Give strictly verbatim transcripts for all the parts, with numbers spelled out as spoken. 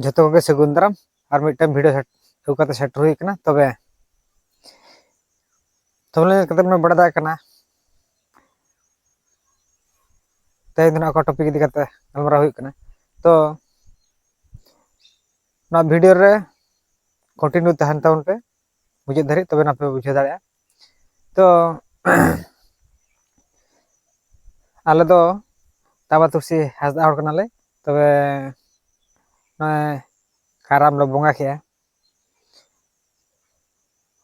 ᱡᱷᱚᱛᱚ ᱠᱚᱜᱮ ᱥᱟᱹᱜᱩᱱ ᱫᱟᱨᱟᱢ᱾ ᱟᱨ ᱢᱤᱫᱴᱟᱝ ᱵᱷᱤᱰᱤᱭᱳ ᱟᱹᱜᱩ ᱠᱟᱛᱮ ᱥᱮᱴᱮᱨ ᱦᱩᱭ ᱠᱟᱱᱟ᱾ ᱛᱚᱵᱮ ᱛᱚᱵᱮ ᱠᱟᱛᱮ ᱵᱚᱱ ᱵᱟᱲᱟᱭ ᱫᱟᱲᱮᱭᱟᱜ ᱠᱟᱱᱟ, ᱛᱮᱦᱮᱧ ᱫᱚ ᱱᱟᱜ ᱚᱠᱟ ᱴᱚᱯᱤᱠ ᱤᱫᱤ ᱠᱟᱛᱮ ᱜᱟᱞᱢᱟᱨᱟᱣ ᱦᱩᱭᱩᱜ ᱠᱟᱱᱟ᱾ ᱛᱚ ᱱᱚᱣᱟ ᱵᱷᱤᱰᱤᱭᱳ ᱨᱮ ᱠᱚᱱᱴᱤᱱᱤᱭᱩ ᱛᱟᱦᱮᱱ ᱛᱟᱵᱚᱱ ᱯᱮ ᱢᱩᱪᱟᱹᱫ ᱫᱷᱟᱹᱨᱤᱡ, ᱛᱚᱵᱮ ᱱᱟᱯᱮ ᱵᱩᱡᱷᱟᱹᱣ ᱫᱟᱲᱮᱭᱟᱜᱼᱟ᱾ ᱛᱚ ᱟᱞᱮ ᱫᱚ ᱛᱟᱵᱟ ᱛᱩᱨᱥᱤ ᱦᱟᱸᱥᱫᱟ ᱦᱚᱲ ᱠᱟᱱᱟᱞᱮ᱾ ᱛᱚᱵᱮ ᱱᱚᱜᱼᱚᱭ ᱠᱟᱨᱟᱢ ᱞᱮ ᱵᱚᱸᱜᱟ ᱠᱮᱜᱼᱟ,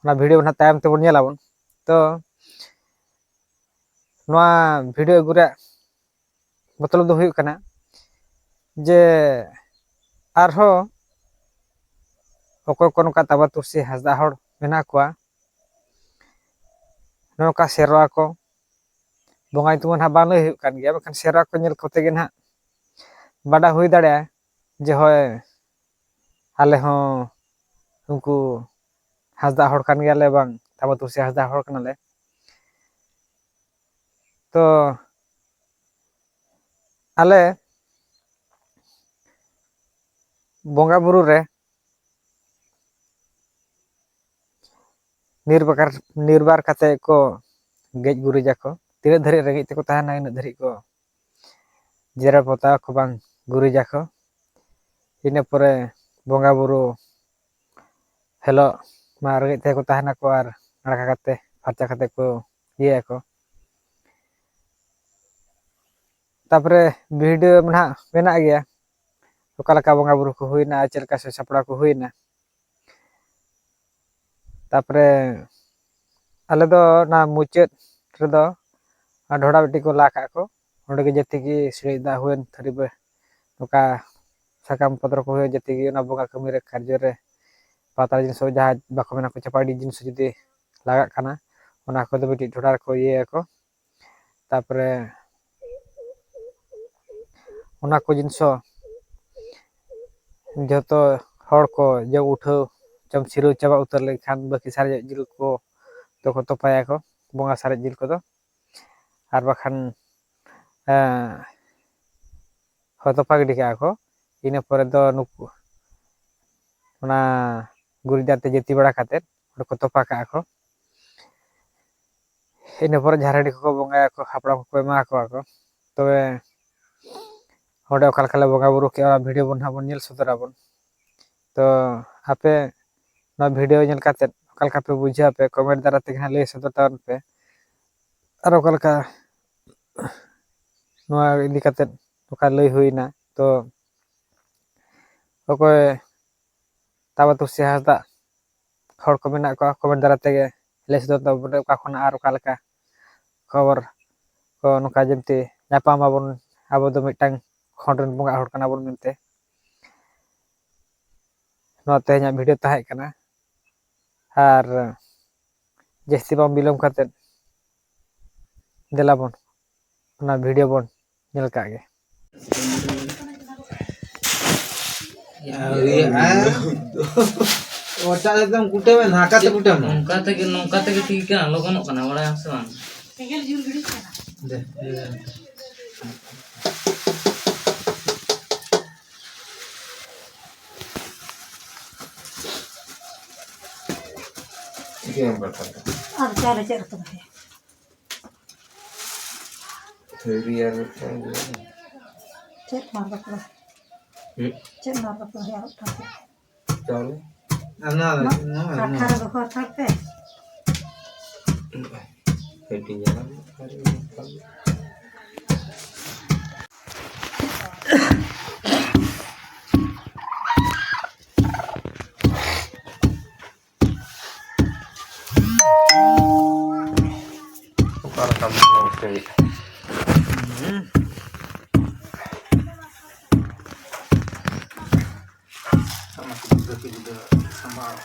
ᱚᱱᱟ ᱵᱷᱤᱰᱤᱭᱳ ᱱᱟᱦᱟᱜ ᱛᱟᱭᱚᱢ ᱛᱮᱵᱚᱱ ᱧᱮᱞᱟᱵᱚᱱ᱾ ᱛᱚ ᱱᱚᱣᱟ ᱵᱷᱤᱰᱤᱭᱳ ᱟᱹᱜᱩ ᱨᱮᱭᱟᱜ ᱢᱚᱛᱞᱚᱵ ᱫᱚ ᱦᱩᱭᱩᱜ ᱠᱟᱱᱟ ᱡᱮ ᱟᱨᱦᱚᱸ ᱚᱠᱚᱭ ᱠᱚ ᱱᱚᱝᱠᱟ ᱛᱟᱵᱟ ᱛᱩᱨᱥᱤ ᱦᱟᱸᱥᱫᱟ ᱦᱚᱲ ᱢᱮᱱᱟᱜ ᱠᱚᱣᱟ, ᱱᱚᱝᱠᱟ ᱥᱮᱨᱣᱟ ᱠᱚ, ᱵᱚᱸᱜᱟ ᱧᱩᱛᱩᱢ ᱱᱟᱦᱟᱜ ᱵᱟᱝ ᱞᱟᱹᱭ ᱦᱩᱭᱩᱜ ᱠᱟᱱ ᱜᱮᱭᱟ, ᱢᱮᱱᱠᱷᱟᱱ ᱥᱮᱨᱣᱟ ᱠᱚ ᱧᱮᱞ ᱠᱚᱛᱮ ᱜᱮ ᱱᱟᱦᱟᱜ ᱵᱟᱰᱟᱭ ᱦᱩᱭ ᱫᱟᱲᱮᱭᱟᱜᱼᱟ ᱡᱮ ᱦᱳᱭ, ᱟᱞᱮ ᱦᱚᱸ ᱩᱱᱠᱩ ᱦᱟᱸᱥᱫᱟ ᱦᱚᱲ ᱠᱟᱱ ᱜᱮᱭᱟᱞᱮ, ᱵᱟᱝ ᱛᱟᱵᱟ ᱛᱩᱨᱥᱤ ᱦᱟᱸᱥᱫᱟ ᱦᱚᱲ ᱠᱟᱱᱟᱞᱮ᱾ ᱛᱚ ᱟᱞᱮ ᱵᱚᱸᱜᱟ ᱵᱩᱨᱩ ᱨᱮ ᱱᱤᱨᱵᱟᱨ, ᱱᱤᱨᱵᱟᱨ ᱠᱟᱛᱮ ᱠᱚ ᱜᱮᱡ ᱜᱩᱨᱤᱡᱟᱠᱚ᱾ ᱛᱤᱱᱟᱹᱜ ᱫᱷᱟᱹᱨᱤᱡ ᱨᱮᱸᱜᱮᱡ ᱛᱮᱠᱚ ᱛᱟᱦᱮᱱᱟ, ᱤᱱᱟᱹᱜ ᱫᱷᱟᱹᱨᱤᱡ ᱠᱚ ᱡᱮᱨᱮᱲ ᱯᱚᱛᱟᱣ ᱠᱚ ᱵᱟᱝ ᱜᱩᱨᱤᱡᱟᱠᱚ᱾ ᱤᱱᱟᱹ ᱯᱚᱨᱮ ᱵᱚᱸᱜᱟ ᱵᱩᱨᱩ ᱦᱤᱞᱳᱜ ᱢᱟ ᱨᱮᱸᱜᱮᱡ ᱛᱮᱠᱚ ᱛᱟᱦᱮᱱᱟᱠᱚ ᱟᱨ ᱱᱟᱲᱠᱟ ᱠᱟᱛᱮ ᱯᱷᱟᱨᱪᱟ ᱠᱟᱛᱮ ᱠᱚ ᱤᱭᱟᱹᱭᱟᱠᱚ᱾ ᱛᱟᱯᱚᱨᱮ ᱵᱷᱤᱰᱤᱭᱳ ᱢᱟ ᱱᱟᱦᱟᱜ ᱢᱮᱱᱟᱜ ᱜᱮᱭᱟ, ᱚᱠᱟ ᱞᱮᱠᱟ ᱵᱚᱸᱜᱟ ᱵᱩᱨᱩ ᱠᱚ ᱦᱩᱭᱱᱟ, ᱪᱮᱫ ᱞᱮᱠᱟ ᱥᱟᱹᱛ ᱥᱟᱯᱲᱟᱣ ᱠᱚ ᱦᱩᱭᱱᱟ᱾ ᱛᱟᱯᱚᱨᱮ ᱟᱞᱮ ᱫᱚ ᱚᱱᱟ ᱢᱩᱪᱟᱹᱫ ᱨᱮᱫᱚ ᱰᱷᱚᱲᱟ ᱵᱤᱴᱤ ᱠᱚ ᱞᱟ ᱠᱟᱜ ᱠᱚ, ᱚᱸᱰᱮ ᱜᱮ ᱡᱮᱛᱮ ᱜᱮ ᱥᱤᱲᱤᱡ ᱫᱟᱜ ᱦᱩᱭᱮᱱ, ᱛᱷᱟᱹᱨᱤ ᱵᱟᱹ-, ᱱᱚᱝᱠᱟ ᱥᱟᱠᱟᱢ ᱯᱚᱛᱨᱚ ᱠᱚ ᱦᱩᱭᱩᱜᱼᱟ, ᱡᱮᱛᱮ ᱜᱮ ᱚᱱᱟ ᱵᱚᱸᱜᱟ ᱠᱟᱹᱢᱤ ᱨᱮ ᱠᱟᱨᱡᱚ ᱨᱮ ᱯᱟᱛᱲᱟ ᱡᱤᱱᱤᱥ ᱦᱚᱸ ᱡᱟᱦᱟᱸ ᱵᱟᱠᱚ ᱢᱮᱱᱟ ᱠᱚ ᱪᱟᱯᱟᱲᱤ ᱡᱤᱱᱤᱥ ᱡᱩᱫᱤ ᱞᱟᱜᱟᱜ ᱠᱟᱱᱟ, ᱚᱱᱟ ᱠᱚᱫᱚ ᱢᱤᱫᱴᱤᱡ ᱰᱷᱚᱲᱟ ᱨᱮᱠᱚ ᱤᱭᱟᱹᱭᱟᱠᱚ᱾ ᱛᱟᱯᱚᱨᱮ ᱚᱱᱟ ᱠᱚ ᱡᱤᱱᱤᱥ ᱦᱚᱸ ᱡᱚᱛᱚ ᱦᱚᱲ ᱠᱚ ᱡᱚᱢ ᱩᱴᱷᱟᱹᱣ, ᱡᱚᱢ ᱥᱤᱨᱟᱹᱣ ᱪᱟᱵᱟ ᱩᱛᱟᱹᱨ ᱞᱮᱱᱠᱷᱟᱱ ᱵᱟᱹᱠᱤ ᱥᱟᱨᱮᱡᱚᱜ ᱡᱤᱞ ᱠᱚ ᱫᱚᱠᱚ ᱛᱚᱯᱟᱭᱟᱠᱚ, ᱵᱚᱸᱜᱟ ᱥᱟᱨᱮᱡ ᱡᱤᱞ ᱠᱚᱫᱚ᱾ ᱟᱨ ᱵᱟᱠᱷᱟᱱ, ᱮᱸ, ᱦᱚᱭ ᱛᱚᱯᱟ ᱜᱤᱰᱤ ᱠᱟᱜᱼᱟ ᱠᱚ᱾ ᱤᱱᱟᱹ ᱯᱚᱨᱮ ᱫᱚ ᱱᱩᱠᱩ ᱚᱱᱟ ᱜᱩᱨᱤᱡ ᱫᱟᱜ ᱛᱮ ᱡᱟᱹᱛᱤ ᱵᱟᱲᱟ ᱠᱟᱛᱮᱫ ᱚᱸᱰᱮ ᱠᱚ ᱛᱚᱯᱟ ᱠᱟᱜᱼᱟ ᱠᱚ᱾ ᱤᱱᱟᱹ ᱯᱚᱨᱮ ᱡᱟᱦᱟᱸ ᱨᱮ ᱦᱟᱺᱰᱤ ᱠᱚᱠᱚ ᱵᱚᱸᱜᱟᱭᱟᱠᱚ, ᱦᱟᱯᱲᱟᱢ ᱠᱚᱠᱚ ᱮᱢᱟ ᱠᱚᱣᱟ ᱠᱚ᱾ ᱛᱚᱵᱮ ᱚᱸᱰᱮ ᱚᱠᱟ ᱞᱮᱠᱟ ᱞᱮ ᱵᱚᱸᱜᱟ ᱵᱩᱨᱩ ᱠᱮᱜᱼᱟ, ᱚᱱᱟ ᱵᱷᱤᱰᱤᱭᱳ ᱵᱚᱱ ᱱᱟᱦᱟᱜ ᱵᱚᱱ ᱧᱮᱞ ᱥᱚᱫᱚᱨᱟᱵᱚᱱ᱾ ᱛᱚ ᱟᱯᱮ ᱱᱚᱣᱟ ᱵᱷᱤᱰᱤᱭᱳ ᱧᱮᱞ ᱠᱟᱛᱮᱫ ᱚᱠᱟ ᱞᱮᱠᱟ ᱯᱮ ᱵᱩᱡᱷᱟᱹᱣ ᱟᱯᱮ, ᱠᱚᱢᱮᱱᱴ ᱫᱟᱨᱟ ᱛᱮᱜᱮ ᱱᱟᱦᱟᱜ ᱞᱟᱹᱭ ᱥᱚᱫᱚᱨ ᱛᱟᱵᱚᱱ ᱯᱮ᱾ ᱟᱨ ᱚᱠᱟ ᱞᱮᱠᱟ ᱱᱚᱣᱟ ᱤᱫᱤ ᱠᱟᱛᱮᱫ ᱚᱠᱟ ᱞᱟᱹᱭ ᱦᱩᱭᱱᱟ, ᱛᱚ ᱚᱠᱚᱭ ᱛᱟᱵᱟ ᱛᱩᱞᱥᱤ ᱦᱟᱸᱥᱫᱟ ᱦᱚᱲ ᱠᱚ ᱢᱮᱱᱟᱜ ᱠᱚᱣᱟ, ᱠᱚᱢᱮᱱᱴ ᱫᱟᱨᱟ ᱛᱮᱜᱮ ᱞᱟᱹᱭ ᱥᱚᱫᱚᱨ ᱛᱟᱵᱚᱱ ᱯᱮ, ᱚᱠᱟ ᱠᱷᱚᱱᱟᱜ ᱟᱨ ᱚᱠᱟ ᱞᱮᱠᱟ ᱠᱷᱚᱵᱚᱨ ᱠᱚ ᱱᱚᱝᱠᱟ ᱡᱮᱢᱛᱤ ᱧᱟᱯᱟᱢ ᱟᱵᱚᱱ, ᱟᱵᱚ ᱫᱚ ᱢᱤᱫᱴᱟᱝ ᱠᱷᱚᱸᱰ ᱨᱮᱱ ᱵᱚᱸᱜᱟ ᱦᱚᱲ ᱠᱟᱱᱟ ᱵᱚᱱ ᱢᱮᱱᱛᱮ᱾ ᱱᱚᱣᱟ ᱛᱮᱦᱮᱧᱟᱜ ᱵᱷᱤᱰᱤᱭᱳ ᱛᱟᱦᱮᱸ ᱠᱟᱱᱟ᱾ ᱟᱨ ᱡᱟᱹᱥᱛᱤ ᱵᱟᱝ ᱵᱤᱞᱚᱢ ᱠᱟᱛᱮᱫ ᱫᱮᱞᱟ ᱵᱚᱱ ᱚᱱᱟ ᱵᱷᱤᱰᱤᱭᱳ ᱵᱚᱱ ᱧᱮᱞ ᱠᱟᱜ ᱜᱮ᱾ ᱟᱹᱣᱨᱤᱭᱟᱜᱼᱟ᱾ ᱚᱴᱟᱜ ᱨᱮᱫᱚᱢ ᱠᱩᱴᱟᱹᱢᱟ, ᱱᱟᱠᱟᱛᱮ ᱠᱩᱴᱟᱹᱢᱟ᱾ ᱱᱚᱝᱠᱟ ᱛᱮᱜᱮ, ᱱᱚᱝᱠᱟ ᱛᱮᱜᱮ ᱴᱷᱤᱠ ᱠᱟᱱᱟ, ᱞᱚᱜᱚᱱᱚᱜ ᱠᱟᱱᱟ, ᱵᱟᱲᱟᱭᱟᱢ ᱥᱮ ᱵᱟᱝ? ᱫᱮ, ᱫᱮ᱾ ᱪᱤᱠᱟᱹᱭᱟᱢ ᱠᱟᱛᱷᱟ ᱫᱚ? ᱟᱨ ᱪᱟᱣᱞᱮ ᱪᱮᱫ ᱩᱛᱩ ᱫᱟᱲᱮᱭᱟᱜᱼᱟ? ᱛᱷᱟᱹᱨᱤ ᱟᱨ ᱢᱤᱫᱴᱟᱝ ᱜᱮ᱾ ᱪᱮᱫ ᱢᱟᱨ ᱠᱟᱯᱲᱟ? ᱦᱩᱸ? ᱪᱮᱫ ᱢᱟᱨ ᱠᱟᱯᱲᱟ ᱦᱩᱭᱩᱜᱼᱟ ᱢᱤᱫᱴᱟᱝ ᱛᱮ? ᱪᱟᱣᱞᱮ? ᱟᱨ ᱱᱚᱣᱟ ᱫᱚ, ᱢᱟ, ᱱᱚᱣᱟ, ᱠᱟᱴᱷᱟ ᱱᱚᱣᱟ᱾ ᱨᱮ ᱫᱚᱦᱚ ᱦᱟᱛᱟᱲ ᱯᱮ᱾ ᱦᱟᱹᱴᱤᱧ ᱟᱞᱟᱝ ᱟᱨ ᱢᱤᱫᱴᱟᱝ᱾ ᱚᱠᱟ ᱞᱮᱠᱟᱢ ᱵᱩᱡᱷᱟᱹᱣᱮᱫᱼᱟ? ᱦᱩᱸ᱾ ᱚᱱᱟ ᱠᱚ ᱡᱩᱫᱟᱹ ᱠᱚ ᱡᱩᱫᱟᱹ ᱥᱟᱢᱵᱟᱣ᱾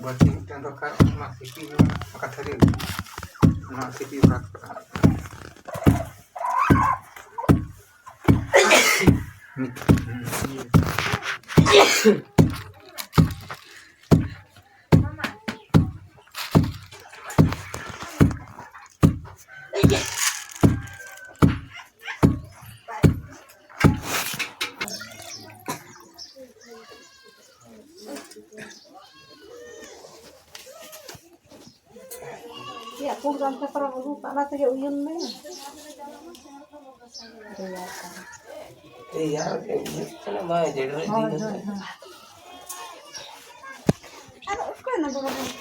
ᱵᱟᱹᱴᱤ ᱢᱤᱫᱴᱟᱝ ᱫᱚᱨᱠᱟᱨ, ᱚᱱᱟ ᱥᱤᱯᱤ ᱦᱚᱸ ᱚᱠᱟ ᱛᱷᱟᱹᱨᱤ ᱨᱮ? ᱚᱱᱟ ᱥᱤᱯᱤ ᱚᱠᱟ ᱠᱚᱨᱮ? ᱯᱩᱸᱰ ᱜᱟᱢᱪᱷᱟ ᱯᱟᱨᱚᱢ ᱟᱹᱜᱩ ᱠᱟᱜ, ᱚᱱᱟ ᱛᱮᱜᱮ ᱩᱭᱩᱝ ᱢᱮ᱾ ᱨᱮᱭᱟᱲ ᱠᱟᱱᱟ᱾ ᱨᱮᱭᱟᱲ ᱜᱮ ᱵᱩᱡᱷᱟᱹᱜ ᱠᱟᱱᱟ, ᱵᱟᱭ ᱡᱮᱰᱮᱨ ᱤᱫᱤ ᱦᱳᱭ, ᱠᱟᱫᱟ᱾ ᱦᱳᱭ, ᱦᱳᱭ᱾ ᱟᱫᱚ ᱚᱠᱚᱭ ᱚᱱᱟ ᱫᱚ ᱵᱟᱰᱟᱭᱟ?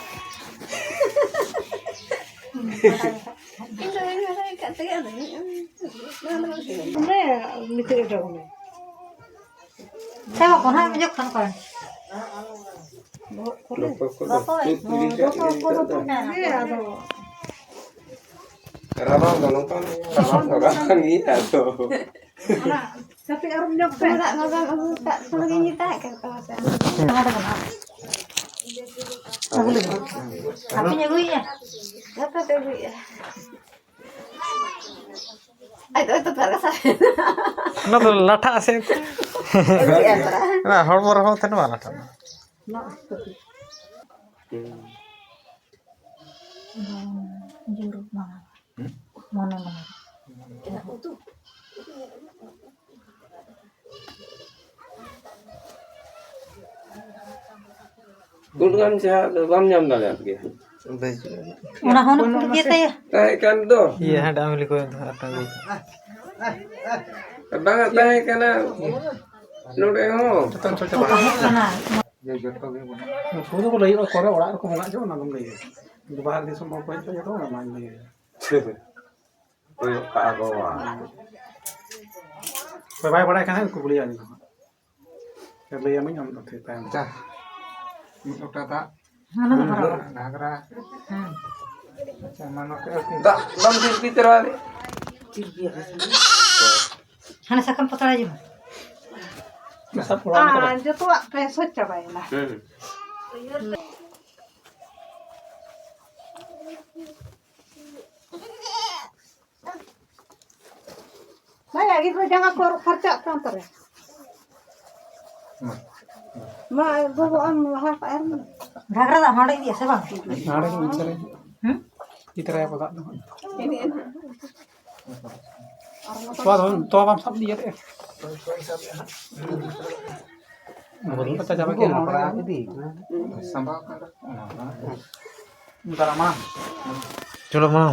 ᱤᱧ ᱫᱚ ᱵᱟᱹᱧ ᱵᱟᱰᱟᱭ ᱟᱠᱟᱫ ᱛᱮᱜᱮ ᱟᱫᱚ ᱤᱧ, ᱱᱚᱣᱟ ᱫᱚ ᱵᱟᱝ ᱴᱷᱤᱠ᱾ ᱚᱸᱰᱮ ᱱᱤᱛᱚᱜ ᱚᱰᱚᱠ ᱢᱮ᱾ ᱪᱟᱵᱟ ᱠᱚ ᱱᱟᱦᱟᱜ ᱡᱚᱠᱷᱚᱱ ᱠᱚ᱾ ᱵᱚᱦᱚᱜ ᱠᱚᱨᱮ᱾ ᱨᱚᱯᱚᱜ ᱠᱚᱫᱚ ᱵᱟᱠᱚ ᱪᱮᱫ ᱠᱩᱞᱤ ᱠᱟᱜ ᱨᱚᱯᱚᱜ ᱢᱮᱭᱟ ᱠᱚᱫᱚ ᱱᱤᱛᱚᱜ ᱫᱚ? ᱦᱮᱸ, ᱟᱫᱚ᱾ ᱨᱟᱵᱟᱝ ᱫᱚ ᱱᱚᱝᱠᱟᱱ ᱨᱟᱵᱟᱝ ᱫᱚ ᱨᱟᱵᱟᱝ ᱜᱮᱭᱟ ᱛᱚ᱾ ᱚᱱᱟ ᱠᱟᱹᱴᱤᱡ ᱟᱹᱨᱩᱵ ᱧᱚᱜ ᱯᱮ᱾ ᱚᱱᱟ ᱫᱟᱜ ᱢᱟ ᱵᱟᱢ ᱟᱹᱜᱩ ᱟᱠᱟᱫ ᱠᱷᱟᱱ ᱜᱮᱧ ᱢᱮᱛᱟᱜ ᱠᱟᱱ ᱛᱟᱢᱟ ᱥᱮ᱾ ᱟᱹᱜᱩ ᱞᱟᱹᱜᱤᱫ᱾ ᱟᱯᱮᱧ ᱟᱹᱜᱩᱭᱮᱫᱼᱟ᱾ ᱜᱟᱯᱟ ᱯᱮ ᱟᱹᱜᱩᱭᱮᱫᱼᱟ᱾ ᱟᱡ ᱫᱚ ᱛᱚᱯᱟᱜ ᱠᱟᱛᱷᱟ᱾ ᱚᱱᱟ ᱫᱚ ᱞᱟᱴᱷᱟᱜᱼᱟ ᱥᱮ? ᱟᱹᱜᱩᱭᱮᱫᱼᱟ ᱛᱚᱨᱟ᱾ ᱚᱱᱟ ᱦᱚᱲᱢᱚ ᱨᱮᱦᱚᱸ ᱛᱟᱦᱮᱱ ᱵᱟᱝ ᱞᱟᱴᱷᱟᱜᱼᱟ᱾ ᱡᱳᱨ ᱵᱟᱝ᱾ ᱢᱚᱱᱮ ᱢᱚᱱᱮ᱾ ᱯᱩᱸᱰ ᱜᱟᱢᱪᱷᱟ ᱫᱚ ᱵᱟᱢ ᱧᱟᱢ ᱫᱟᱲᱮᱭᱟᱜ ᱜᱮᱭᱟ᱾ ᱚᱱᱟ ᱦᱚᱸ ᱯᱩᱸᱰ ᱜᱮ ᱛᱟᱭᱟ᱾ ᱛᱟᱦᱮᱸ ᱠᱟᱱ ᱫᱚ᱾ ᱤᱭᱟᱹ ᱦᱟᱸᱰᱮ ᱟᱢ ᱞᱤᱠᱚ ᱫᱚ ᱟᱨ ᱴᱟᱸᱜᱚ᱾ ᱵᱟᱝᱟ, ᱛᱟᱦᱮᱸ ᱠᱟᱱᱟ ᱱᱚᱰᱮ ᱦᱚᱸ᱾ ᱡᱚᱛᱚ ᱠᱚ ᱛᱟᱦᱮᱸ ᱠᱟᱱᱟ᱾ ᱡᱚᱛᱚ ᱜᱮ ᱵᱚᱱ᱾ ᱩᱱᱠᱩ ᱫᱚᱠᱚ ᱞᱟᱹᱭᱚᱜᱼᱟ, ᱚᱠᱟᱨᱮ ᱚᱲᱟᱜ ᱨᱮᱠᱚ ᱵᱚᱸᱜᱟᱜ ᱪᱚ, ᱚᱱᱟ ᱫᱚᱢ ᱞᱟᱹᱭᱟ᱾ ᱵᱟᱦᱨᱮ ᱫᱤᱥᱚᱢ ᱦᱚᱲ ᱠᱚ ᱦᱮᱡ ᱠᱟᱛᱮ ᱡᱚᱛᱚ ᱚᱱᱟ ᱢᱟᱧ ᱞᱟᱹᱭᱟ᱾ ᱠᱚᱭᱚᱜ ᱠᱟᱜᱼᱟ ᱠᱚ᱾ ᱚᱠᱚᱭ ᱵᱟᱭ ᱵᱟᱲᱟᱭ ᱠᱷᱟᱱ ᱦᱟᱸᱜ ᱠᱩᱠᱞᱤᱭᱟ ᱩᱱᱤ ᱫᱚ ᱦᱟᱸᱜ᱾ ᱞᱟᱹᱭ ᱟᱹᱢᱟᱹᱧ ᱟᱢ ᱫᱚ ᱴᱷᱤᱠ ᱛᱟᱭᱚᱢ᱾ ᱟᱪᱪᱷᱟ, ᱢᱤᱫ ᱞᱚᱴᱟ ᱫᱟᱜ᱾ ᱦᱟᱱᱟ ᱫᱚ ᱵᱷᱚᱨᱟᱣ᱾ ᱜᱷᱟᱜᱽᱨᱟ᱾ ᱦᱮᱸ᱾ ᱟᱪᱪᱷᱟ, ᱢᱟ ᱱᱚᱛᱮ ᱟᱹᱜᱩ᱾ ᱫᱟᱜ ᱵᱟᱢ ᱛᱤᱨᱯᱤ ᱛᱚᱨᱟ ᱨᱮ? ᱦᱟᱱᱮ ᱥᱟᱠᱟᱢ ᱯᱟᱛᱲᱟ ᱡᱮᱢᱚᱱ᱾ ᱥᱟᱵ ᱠᱚᱲᱟ ᱠᱚ᱾ ᱟᱨ ᱡᱚᱛᱚᱣᱟᱜ ᱯᱮ ᱥᱚᱡ ᱪᱟᱵᱟᱭᱮᱱᱟ᱾ ᱦᱩᱸ᱾ ᱵᱟᱭᱟ, ᱜᱤᱫᱽᱨᱟᱹ ᱡᱟᱸᱜᱟ ᱠᱚ ᱟᱹᱨᱩᱵ ᱯᱷᱟᱨᱪᱟᱜ ᱠᱟᱱ ᱛᱟᱞᱮ᱾ ᱢᱟ, ᱵᱟᱹᱵᱩ, ᱟᱢ ᱞᱟᱦᱟ ᱠᱚᱜ ᱟᱨ ᱢᱟ᱾ ᱜᱷᱟᱜᱽᱨᱟ ᱫᱟᱜ ᱦᱟᱸᱰᱮ ᱤᱫᱤᱭᱟ ᱥᱮ ᱵᱟᱝ? ᱦᱟᱸᱰᱮ ᱜᱮ ᱤᱫᱤ ᱛᱚᱨᱟᱭᱟ᱾ ᱦᱩᱸ? ᱤᱫᱤ ᱛᱚᱨᱟᱭᱟ ᱠᱚ ᱫᱟᱜ ᱫᱚ ᱦᱟᱸᱜ᱾ ᱮᱱᱮ, ᱮᱱᱮ᱾ ᱛᱚᱣᱟ ᱫᱚ, ᱛᱚᱣᱟ ᱵᱟᱢ ᱥᱟᱵ ᱤᱫᱤᱭᱟ ᱛᱮ? ᱵᱩᱨᱩ ᱠᱟᱛᱮ ᱪᱟᱵᱟ ᱠᱮᱫ ᱱᱚᱣᱟ ᱠᱚᱨᱮ ᱤᱫᱤ᱾ ᱥᱟᱢᱵᱟᱣ ᱠᱟᱱ ᱫᱚ᱾ ᱫᱟᱨᱟᱢᱟ᱾ ᱪᱚᱞᱚ ᱢᱟ᱾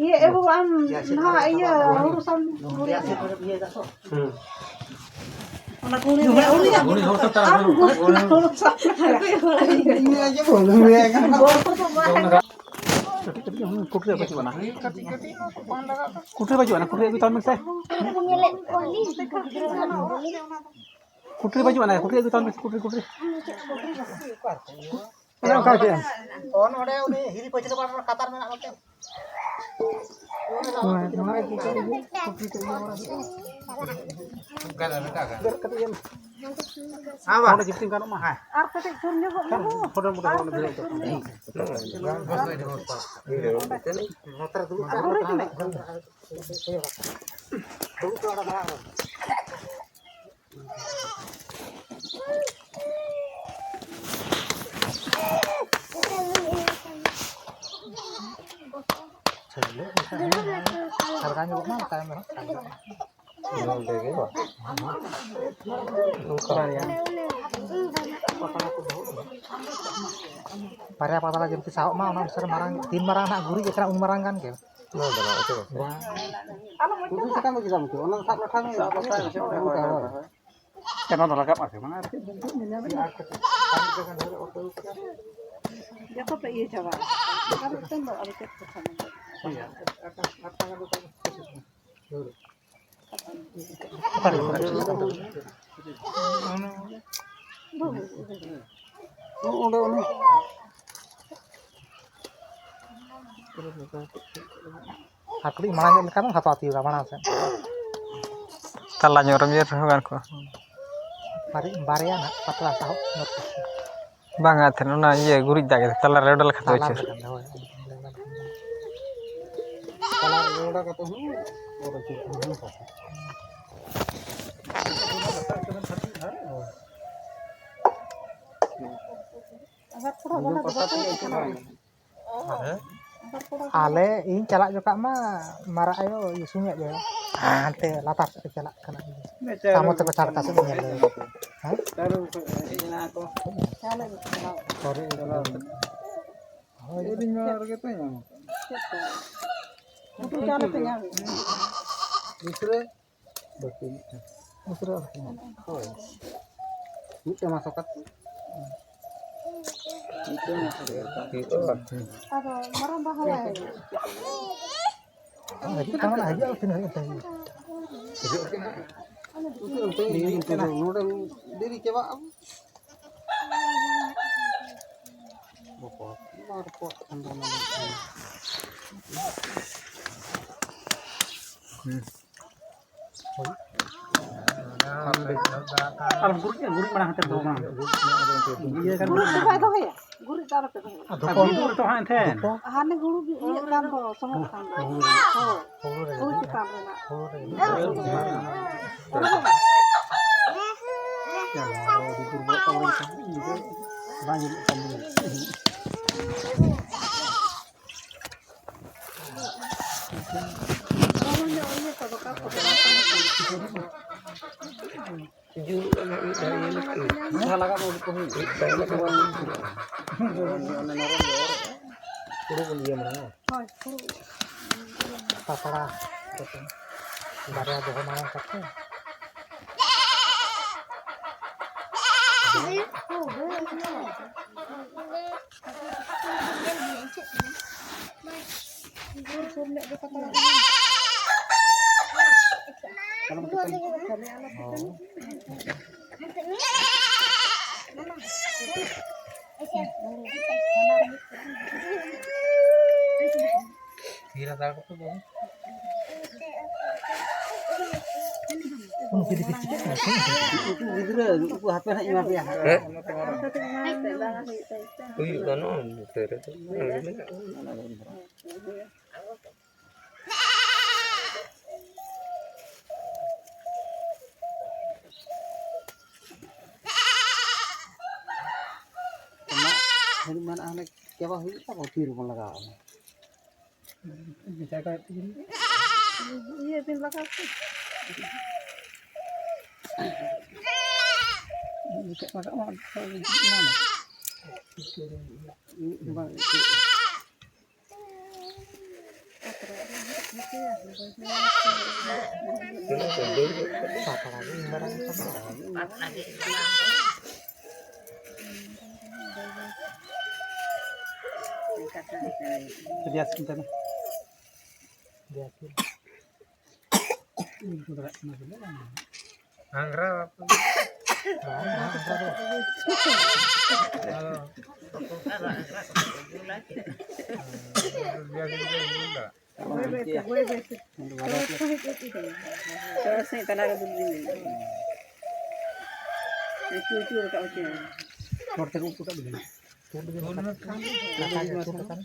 ᱤᱭᱟᱹ, ᱮ ᱵᱟᱵᱟ, ᱟᱢ ᱱᱚᱣᱟ ᱤᱭᱟᱹ ᱦᱩᱲᱩ ᱥᱟᱢ-, ᱦᱩᱲᱩ ᱚᱱᱟ ᱠᱩᱲᱤ ᱩᱱᱤ ᱦᱚᱲ ᱛᱚ ᱛᱟᱨᱟ ᱟᱢ ᱦᱩᱲᱩ ᱥᱟᱢ-, ᱠᱩᱴᱨᱤ ᱵᱟᱹᱪᱩᱜ ᱟᱱᱟ᱾ ᱠᱩᱴᱨᱤ ᱵᱟᱹᱪᱩᱜ ᱟᱱᱟ, ᱠᱩᱴᱨᱤ ᱟᱹᱜᱩᱭ ᱛᱟᱵᱚᱱ ᱢᱮᱥᱮ᱾ ᱠᱩᱴᱨᱤ ᱵᱟᱹᱪᱩᱜ ᱟᱱᱟ, ᱠᱩᱴᱨᱤ ᱟᱹᱜᱩᱭ ᱛᱟᱵᱚᱱ ᱢᱮᱥᱮ, ᱠᱩᱴᱨᱤ, ᱠᱩᱴᱨᱤ᱾ ᱚᱱᱮ ᱚᱱᱠᱟ ᱜᱮ᱾ ᱚ, ᱱᱚᱰᱮ ᱩᱱᱤ ᱦᱤᱨᱤ ᱯᱟᱹᱪᱷᱞᱟᱹ ᱯᱟᱲ ᱨᱮ ᱠᱟᱛᱟᱨ ᱢᱮᱱᱟᱜ ᱠᱚᱛᱮ᱾ ᱦᱳᱭ, ᱱᱚᱣᱟ ᱜᱮ ᱠᱩᱴᱨᱤ ᱠᱚ ᱤᱭᱟᱹ ᱵᱟᱲᱟ ᱦᱩᱭᱩᱜᱼᱟ᱾ ᱫᱮᱡ ᱠᱟᱛᱮ ᱤᱭᱟᱹ ᱢᱮ᱾ ᱦᱮᱸ, ᱵᱟ᱾ ᱚᱸᱰᱮ ᱡᱤᱯᱥᱤᱝ ᱜᱟᱱᱚᱜ ᱢᱟ᱾ ᱦᱮᱸ᱾ ᱟᱨ ᱠᱟᱹᱴᱤᱡ ᱥᱩᱨ ᱧᱚᱜᱚᱜ ᱢᱮ᱾ ᱯᱷᱳᱴᱳ ᱢᱳᱴᱳ ᱟᱨ ᱵᱟᱵᱚᱱ ᱠᱟᱹᱴᱤᱡ ᱵᱷᱤᱲᱟᱹᱣ ᱥᱩᱨ ᱧᱚᱜᱚᱜ ᱢᱮ᱾ ᱟᱨ ᱦᱩᱰᱤᱧ ᱦᱩᱰᱤᱧ᱾ ᱥᱟᱨᱜᱟ ᱧᱚᱜᱚᱜ ᱢᱟ, ᱛᱟᱭᱚᱢ ᱨᱮᱦᱚᱸ ᱥᱟᱨᱜᱟ᱾ ᱱᱚᱰᱮ ᱜᱮ ᱵᱟ? ᱱᱚᱝᱠᱟ᱾ ᱵᱟᱨᱭᱟ᱾ ᱵᱟᱨᱭᱟ ᱯᱟᱛᱲᱟ ᱡᱮᱢᱛᱤ ᱥᱟᱦᱚᱵ ᱢᱟ, ᱚᱱᱟ ᱚᱱᱩᱥᱟᱨ ᱢᱟᱨᱟᱝ, ᱛᱤᱱ ᱢᱟᱨᱟᱝ ᱱᱟᱜ ᱜᱩᱨᱤᱡ ᱟᱠᱟᱱᱟ, ᱩᱱ ᱢᱟᱨᱟᱝ ᱜᱟᱱ ᱜᱮ᱾ ᱱᱚᱣᱟ ᱫᱚ ᱱᱟᱜ ᱚᱪᱚᱜ ᱟᱠᱚ᱾ ᱩᱛᱩ ᱥᱟᱠᱟᱢ ᱫᱚ ᱪᱮᱫᱟᱜ ᱮᱢ ᱚᱪᱚᱜᱟ? ᱚᱱᱟ ᱫᱚ ᱥᱟᱵ ᱞᱮᱠᱷᱟᱱ ᱜᱮ ᱚᱱᱠᱟ, ᱦᱳᱭ᱾ ᱪᱮᱫ ᱱᱚᱣᱟ ᱫᱚ ᱨᱟᱠᱟᱵ ᱟᱥᱮ ᱵᱟᱝ? ᱟᱨ ᱪᱮᱫ ᱵᱚᱱ ᱧᱮᱞ ᱧᱟᱢᱮᱫ? ᱡᱚᱛᱚ ᱯᱮ ᱤᱭᱟᱹ ᱪᱟᱵᱟ᱾ ᱟᱨ ᱢᱤᱫᱴᱮᱱ ᱫᱚ ᱟᱫᱚ ᱪᱮᱫ ᱠᱚ ᱥᱟᱢᱟᱱ? ᱦᱳᱭ᱾ ᱚᱸᱰᱮ ᱩᱱᱤ ᱟᱨ ᱠᱟᱹᱴᱤᱡ ᱢᱟᱲᱟᱝ ᱧᱚᱜ ᱞᱮᱠᱷᱟᱱ ᱦᱟᱛᱟᱣ ᱛᱤᱭᱳᱜᱟ ᱢᱟᱲᱟᱝ ᱥᱮᱫ᱾ ᱛᱟᱞᱟ ᱧᱚᱜ ᱨᱮᱢ ᱤᱭᱟᱹ ᱨᱮᱦᱚᱸ ᱜᱟᱱ ᱠᱚᱜᱼᱟ᱾ ᱵᱟᱨᱭᱟ, ᱵᱟᱨᱭᱟ ᱱᱟᱜ ᱯᱟᱛᱲᱟ ᱥᱟᱦᱚᱵ ᱫᱚᱨᱠᱟᱨ᱾ ᱵᱟᱝᱟ, ᱮᱱᱛᱮᱫ ᱚᱱᱟ ᱤᱭᱟᱹ ᱜᱩᱨᱤᱡ ᱫᱟᱜ ᱜᱮ ᱛᱟᱞᱟ ᱨᱮ ᱚᱰᱚᱠ ᱞᱮᱠᱷᱟᱱ ᱫᱚ ᱛᱟᱞᱟ ᱦᱳᱭ ᱪᱮᱫ? ᱨᱮ ᱠᱷᱟᱱ ᱫᱚ, ᱦᱳᱭ᱾ ᱛᱟᱞᱟ ᱨᱮ ᱚᱰᱚᱠ ᱠᱟᱛᱮ ᱦᱚᱸ ᱚᱰᱚᱠ ᱦᱩᱭᱩᱜᱼᱟ᱾ ᱟᱫᱚ ᱛᱷᱚᱲᱟ ᱜᱟᱱ ᱫᱚ ᱵᱟᱠᱚ ᱤᱭᱟᱹᱜ ᱠᱟᱱᱟ᱾ ᱦᱮᱸ? ᱟᱞᱮ, ᱤᱧ ᱪᱟᱞᱟᱜ ᱡᱚᱠᱷᱟᱜ ᱢᱟ ᱢᱟᱨᱟᱜ ᱟᱭᱳ ᱤᱭᱟᱹ ᱥᱩᱧ ᱟᱡ ᱟᱭᱳ ᱦᱟᱱᱛᱮ ᱞᱟᱛᱟᱨ ᱥᱮᱫ ᱮ ᱪᱟᱞᱟᱜ ᱠᱟᱱᱟ᱾ ᱥᱟᱢᱚ ᱛᱮᱠᱚ ᱪᱷᱟᱲᱠᱟ ᱥᱮᱫ ᱮ ᱧᱮᱞ ᱞᱮᱫᱟ᱾ ᱦᱮᱸ? ᱦᱳᱭ᱾ ᱵᱟᱹᱠᱤ ᱢᱤᱫᱴᱟᱝ᱾ ᱦᱳᱭ᱾ ᱢᱤᱫᱴᱟᱝ ᱢᱟᱥ ᱟᱠᱟᱫ᱾ ᱢᱤᱫᱴᱟᱝ ᱢᱟᱥ ᱟᱠᱟᱫ᱾ ᱟᱫᱚ ᱢᱟᱨᱟᱝ ᱵᱟ ᱦᱚᱸ ᱵᱟᱭ ᱦᱤᱡᱩᱜ ᱠᱟᱱᱟ, ᱦᱤᱡᱩᱜ ᱟᱠᱚ ᱛᱤᱱᱟᱹᱜ ᱦᱩᱭᱩᱜ ᱠᱟᱱᱟ᱾ ᱦᱤᱡᱩᱜ ᱟᱠᱚ ᱛᱤᱱᱟᱹᱜ ᱦᱩᱭᱩᱜ ᱠᱟᱱᱟ᱾ ᱱᱚᱰᱮ ᱫᱮᱨᱤ ᱪᱟᱵᱟᱜ ᱟᱵᱚ᱾ ᱵᱟᱠᱚ, ᱵᱟᱝ ᱨᱚᱯᱚᱲ ᱠᱷᱟᱱ ᱫᱚ ᱚᱱᱟ ᱫᱚ᱾ ᱦᱩᱸ᱾ ᱟᱨ ᱜᱩᱨᱤᱡ, ᱜᱩᱨᱤᱡ ᱢᱟᱲᱟᱝ ᱦᱟᱛᱮ ᱫᱚ ᱵᱟᱝ᱾ ᱤᱭᱟᱹ ᱠᱟᱱ ᱜᱩᱨᱤᱡ ᱫᱚ ᱵᱟᱭ ᱫᱚᱦᱚᱭᱟ᱾ ᱜᱩᱨᱤᱡ ᱫᱚ ᱟᱞᱚᱯᱮ ᱫᱚᱦᱚᱭᱟ᱾ ᱟᱨ ᱫᱚᱠᱚ ᱜᱩᱨᱤᱡ ᱫᱚ ᱦᱟᱸᱜ ᱮᱱᱛᱮ᱾ ᱦᱟᱱᱮ ᱦᱩᱲᱩ ᱜᱮ ᱤᱭᱟᱹᱜ ᱠᱟᱱ ᱫᱚ, ᱥᱚᱸᱜᱮᱜ ᱠᱟᱱ ᱫᱚ᱾ ᱦᱳᱭ᱾ ᱦᱩᱲᱩ ᱪᱮᱛᱟᱱ ᱨᱮᱱᱟᱜ᱾ ᱦᱩᱲᱩ ᱨᱮ᱾ ᱦᱩᱲᱩ ᱨᱮ᱾ ᱟᱹᱰᱤ ᱫᱩᱨᱵᱚᱞ ᱛᱟᱵᱚᱱ ᱠᱷᱟᱱ ᱵᱟᱝ ᱧᱮᱞᱚᱜ ᱠᱟᱱ ᱜᱮᱭᱟ᱾ ᱡᱩᱞᱩᱜ ᱟᱞᱮ ᱢᱤᱫ ᱫᱷᱟᱣ ᱤᱭᱟᱹ ᱞᱮᱠᱷᱟᱱ᱾ ᱢᱤᱫ ᱫᱷᱟᱣ ᱞᱟᱜᱟᱣ ᱢᱟ ᱵᱟᱠᱚ ᱦᱩᱭᱩᱜ᱾ ᱢᱤᱫ ᱫᱷᱟᱣ ᱞᱟᱜᱟᱣ ᱢᱟ ᱵᱟᱠᱚ ᱦᱩᱭᱩᱜ᱾ ᱦᱩᱲᱩ ᱵᱚᱱ ᱤᱭᱟᱹ ᱢᱟᱲᱟᱝᱟ᱾ ᱦᱳᱭ, ᱦᱩᱲᱩ᱾ ᱯᱟᱛᱲᱟ ᱠᱚᱛᱮ ᱵᱟᱨᱭᱟ ᱫᱚᱦᱚ ᱢᱟᱲᱟᱝ ᱠᱟᱛᱮ᱾ ᱛᱷᱤᱨ ᱦᱟᱛᱟᱲ ᱠᱚᱜ ᱯᱮ ᱵᱟᱹᱵᱩ᱾ ᱩᱱᱠᱩ ᱜᱤᱫᱽᱨᱟᱹ, ᱩᱱᱠᱩ ᱦᱟᱯᱮ ᱦᱟᱸᱜ ᱮᱢᱟ ᱯᱮᱭᱟ ᱦᱟᱸᱜ᱾ ᱦᱮᱸ? ᱦᱩᱭᱩᱜ ᱜᱟᱱᱚᱜᱼᱟ, ᱱᱚᱛᱮ ᱨᱮᱫᱚ ᱢᱮᱱᱟᱜᱼᱟ᱾ ᱚᱱᱟ ᱦᱟᱹᱱᱤ ᱢᱮᱱᱟᱜᱼᱟ, ᱦᱟᱱᱮ ᱪᱟᱵᱟ ᱦᱩᱭᱩᱜ ᱛᱟᱵᱚ, ᱛᱤ ᱨᱮᱵᱚᱱ ᱞᱟᱜᱟᱣᱟ ᱚᱱᱟ᱾ ᱤᱭᱟᱹ ᱵᱤᱱ ᱞᱟᱜᱟᱣ ᱠᱮᱫ᱾ ᱞᱟᱜᱟᱣ ᱢᱟ᱾ ᱵᱟᱝ᱾ ᱟᱝᱜᱽᱨᱟ ᱵᱟᱯᱮ᱾ ᱵᱟᱝ, ᱵᱟᱝ, ᱚᱱᱠᱟ ᱫᱚ᱾ ᱟᱫᱚ, ᱦᱮᱸ, ᱵᱮᱥ ᱜᱮ ᱵᱩᱡᱷᱟᱹᱣ ᱮᱫᱟ᱾ ᱦᱳᱭ, ᱵᱮᱥ, ᱦᱳᱭ, ᱵᱮᱥ᱾ ᱪᱚᱲ ᱥᱟᱺᱦᱤᱡ ᱛᱟᱞᱟ ᱨᱮ ᱫᱩᱞ ᱵᱤᱱ᱾ ᱪᱩᱲ, ᱪᱩᱲ ᱨᱟᱠᱟᱵ ᱦᱚᱪᱚᱭ ᱢᱮ᱾ ᱦᱚᱲ ᱛᱮᱠᱚ ᱩᱛᱩ ᱠᱟᱜ ᱵᱤᱱ᱾ ᱛᱩᱞ ᱢᱮ᱾ ᱞᱟᱴᱟ ᱜᱮ ᱩᱛᱩ ᱞᱮᱠᱷᱟᱱ᱾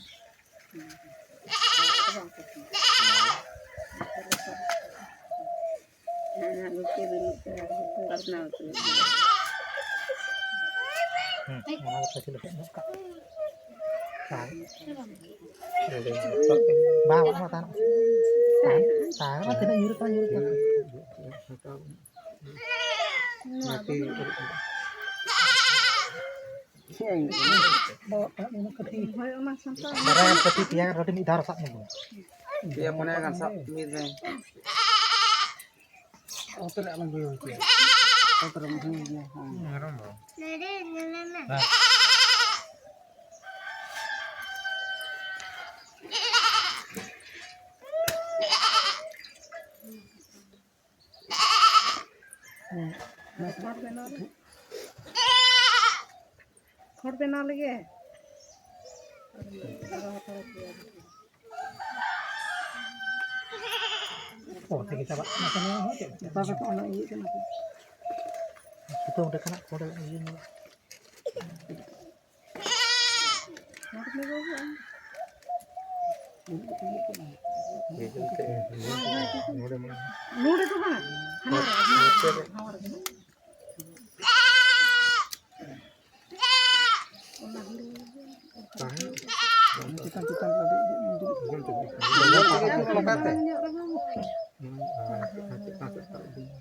ᱦᱮᱸ, ᱦᱮᱸ, ᱜᱩᱯᱤ ᱫᱚ ᱢᱤᱫᱴᱮᱱ ᱯᱟᱥᱱᱟᱣ ᱦᱚᱪᱚᱭ ᱢᱮ᱾ ᱦᱩᱸ, ᱚᱱᱟ ᱫᱚ ᱯᱟᱹᱪᱷᱤ ᱞᱮᱠᱷᱟᱡ ᱫᱚ ᱠᱟᱜ᱾ ᱛᱟᱦᱮᱸ᱾ ᱵᱟᱝ, ᱵᱟᱝ, ᱛᱟᱦᱮᱸ᱾ ᱛᱟᱦᱮᱸ, ᱛᱟᱦᱮᱸ, ᱛᱤᱱᱟᱹᱜ ᱧᱩᱨ ᱠᱟᱱᱟ, ᱧᱩᱨ ᱠᱟᱱᱟ᱾ ᱱᱚᱣᱟ ᱫᱚ ᱵᱟᱵᱟ, ᱚᱱᱟ ᱠᱟᱹᱴᱤᱡ᱾ ᱵᱟᱨᱭᱟ ᱠᱟᱹᱴᱤᱡ ᱯᱮᱭᱟ ᱨᱚᱴᱮ ᱢᱤᱫ ᱫᱷᱟᱣ ᱨᱮ ᱥᱟᱵ ᱧᱚᱜ ᱢᱮ᱾ ᱯᱮᱭᱟ ᱯᱩᱱᱭᱟ ᱜᱟᱱ ᱥᱟᱵ ᱢᱤᱫ ᱨᱮ᱾ ᱚᱛ ᱨᱮ ᱟᱞᱚᱢ ᱜᱩᱲᱟᱹᱣ ᱦᱚᱪᱚᱭᱟ᱾ ᱚᱛ ᱨᱮ ᱢᱩᱴᱷᱟᱹᱱ ᱜᱮᱭᱟ᱾ ᱦᱮᱸ᱾ ᱢᱮᱨᱚᱢ ᱫᱚ᱾ ᱦᱮᱸ᱾ ᱦᱮᱸ᱾ ᱠᱷᱚᱲ ᱵᱮᱱᱟᱣ ᱞᱟᱹᱜᱤᱫ᱾ ᱚ, ᱛᱮᱜᱮ ᱪᱟᱵᱟᱜ ᱠᱟᱱᱟ ᱠᱚ, ᱱᱚᱣᱟ ᱦᱚᱸ ᱪᱮᱫ ᱞᱮᱠᱟ? ᱚᱱᱟ ᱤᱭᱟᱹᱜ ᱠᱟᱱᱟ ᱠᱚ᱾ ᱥᱩᱛᱟᱹᱢ ᱨᱮ ᱠᱷᱟᱱᱟᱜ ᱠᱚ ᱤᱭᱟᱹ ᱧᱚᱜ᱾ ᱱᱚᱰᱮ ᱫᱚ ᱵᱟᱝ, ᱦᱟᱱᱟ ᱨᱮ, ᱦᱟᱱᱟ ᱨᱮ, ᱦᱟᱱᱟ ᱨᱮ᱾ ᱪᱮᱛᱟᱱ ᱪᱮᱛᱟᱱ ᱨᱮ ᱟᱹᱰᱤ ᱱᱚᱝᱠᱟᱛᱮ? ᱦᱩᱸ, ᱟᱨ ᱪᱮᱛᱟᱱ ᱥᱮᱫ ᱥᱟᱵ ᱤᱫᱤ ᱢᱮ᱾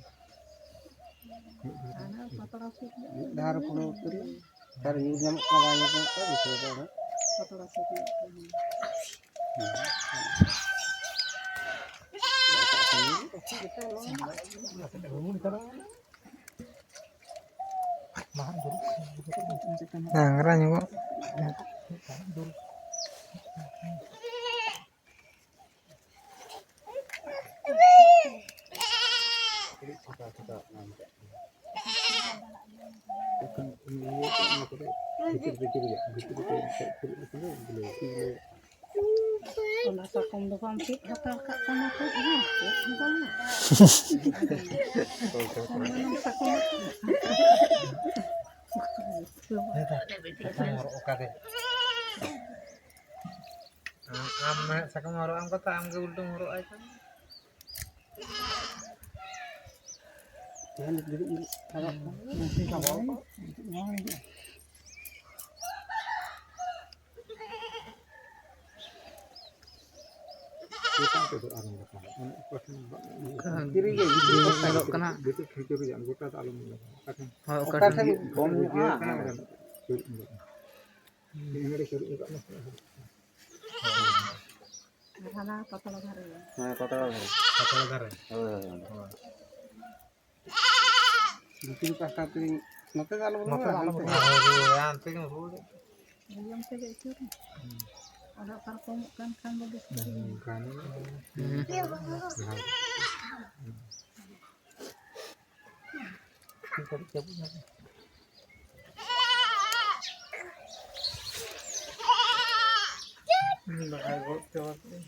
ᱢᱤᱫ ᱫᱷᱟᱣ ᱨᱮ᱾ ᱯᱟᱛᱲᱟ ᱥᱩᱫ ᱧᱚᱜ᱾ ᱢᱤᱫ ᱫᱷᱟᱣ ᱨᱮ ᱯᱩᱨᱟᱹ ᱩᱛᱟᱹᱨ ᱢᱮ᱾ ᱟᱨ ᱧᱩᱨ ᱧᱟᱢᱚᱜ ᱠᱟᱱᱟ, ᱵᱟᱝ ᱧᱩᱨ ᱧᱟᱢᱚᱜ ᱠᱟᱱᱟ, ᱵᱩᱡᱷᱟᱹᱣ ᱫᱟ ᱦᱟᱸᱜ᱾ ᱯᱟᱛᱲᱟ ᱥᱩᱫ ᱧᱚᱜ ᱠᱟᱱᱟ᱾ ᱦᱩᱸ᱾ ᱰᱟᱝᱨᱟ ᱧᱚᱜᱚᱜ᱾ ᱚᱱᱟ ᱥᱟᱠᱚᱢ ᱫᱚ ᱵᱟᱢ ᱪᱮᱫ ᱦᱟᱛᱟᱲ ᱠᱟᱜ ᱛᱟᱢᱟ ᱛᱚ? ᱦᱮᱸ, ᱪᱮᱫ ᱦᱚᱸ ᱵᱟᱝᱟ᱾ ᱚᱱᱟ ᱥᱟᱠᱚᱢ ᱦᱮᱸ, ᱛᱚ᱾ ᱥᱟᱠᱚᱢ ᱦᱚᱨᱚᱜ ᱚᱠᱟᱨᱮ? ᱟᱢ, ᱟᱢ ᱢᱟ ᱥᱟᱠᱚᱢ ᱦᱚᱨᱚᱜ ᱟᱢ ᱠᱟᱛᱷᱟ, ᱟᱢ ᱜᱮ ᱩᱞᱴᱟᱹᱢ ᱦᱚᱨᱚᱜ ᱟᱭ ᱠᱟᱱᱟ᱾ ᱪᱮᱛᱟᱱ ᱛᱮᱫᱚ ᱟᱨ ᱧᱮᱞᱚᱜ ᱠᱟᱱᱟ᱾ ᱚᱱᱮ ᱚᱠᱟ ᱴᱷᱮᱱ ᱵᱟᱝ ᱤᱭᱟᱹ ᱠᱟᱱᱟ᱾ ᱵᱷᱤᱛᱨᱤ ᱜᱮ, ᱵᱷᱤᱛᱨᱤ ᱜᱮ ᱧᱮᱞᱚᱜ ᱠᱟᱱᱟ᱾ ᱵᱷᱤᱛᱨᱤ ᱠᱷᱤᱲᱠᱤ ᱨᱮᱭᱟᱜ ᱜᱚᱴᱟ ᱫᱚ ᱟᱞᱚᱢ ᱧᱮᱞᱚᱜ ᱠᱟᱱᱟ᱾ ᱚᱠᱟ ᱴᱷᱮᱱ ᱦᱳᱭ, ᱚᱠᱟ ᱚᱠᱟ ᱴᱷᱮᱱ ᱴᱷᱮᱱ ᱠᱚᱢ ᱧᱚᱜᱼᱟ᱾ ᱤᱭᱟᱹ ᱠᱟᱱᱟ, ᱚᱸᱰᱮ ᱪᱩᱨᱩᱡ ᱧᱚᱜᱚᱜ ᱢᱮ᱾ ᱦᱳᱭ᱾ ᱟᱨ ᱦᱟᱱᱟ ᱯᱟᱛᱲᱟ ᱫᱷᱟᱨᱮ᱾ ᱦᱮᱸ, ᱯᱟᱛᱲᱟ ᱫᱷᱟᱨᱮ᱾ ᱯᱟᱛᱲᱟ ᱫᱷᱟᱨᱮ᱾ ᱦᱳᱭ, ᱦᱳᱭ, ᱦᱳᱭ᱾ ᱦᱳᱭ᱾ ᱫᱷᱤᱨᱤ ᱯᱟᱦᱴᱟ ᱛᱮ ᱱᱚᱛᱮ ᱫᱚ ᱟᱞᱚ ᱵᱚᱱ ᱱᱚᱛᱮ ᱨᱚᱲᱟ, ᱫᱚ ᱟᱞᱚ ᱦᱟᱱᱛᱮ ᱵᱚᱱ ᱜᱮ᱾ ᱨᱚᱲᱟ, ᱦᱟᱱᱛᱮ ᱜᱮᱢ ᱨᱚᱲ᱾ ᱱᱤᱭᱚᱢ ᱛᱮᱜᱮ ᱟᱹᱪᱩᱨ ᱢᱮ᱾ ᱦᱩᱸ᱾ ᱟᱫᱚ ᱚᱠᱟ ᱨᱚᱠᱚᱢᱚᱜ ᱠᱟᱱ ᱠᱷᱟᱱ ᱫᱚ ᱵᱮᱥ ᱵᱟᱹᱲᱤᱡ ᱦᱩᱸ, ᱜᱮ᱾ ᱜᱟᱱ ᱜᱮᱭᱟ᱾ ᱦᱩᱸ᱾ ᱦᱩᱸ᱾ ᱵᱟᱠᱷᱟᱡ ᱜᱚᱡ ᱪᱟᱵᱟ ᱠᱮᱫ᱾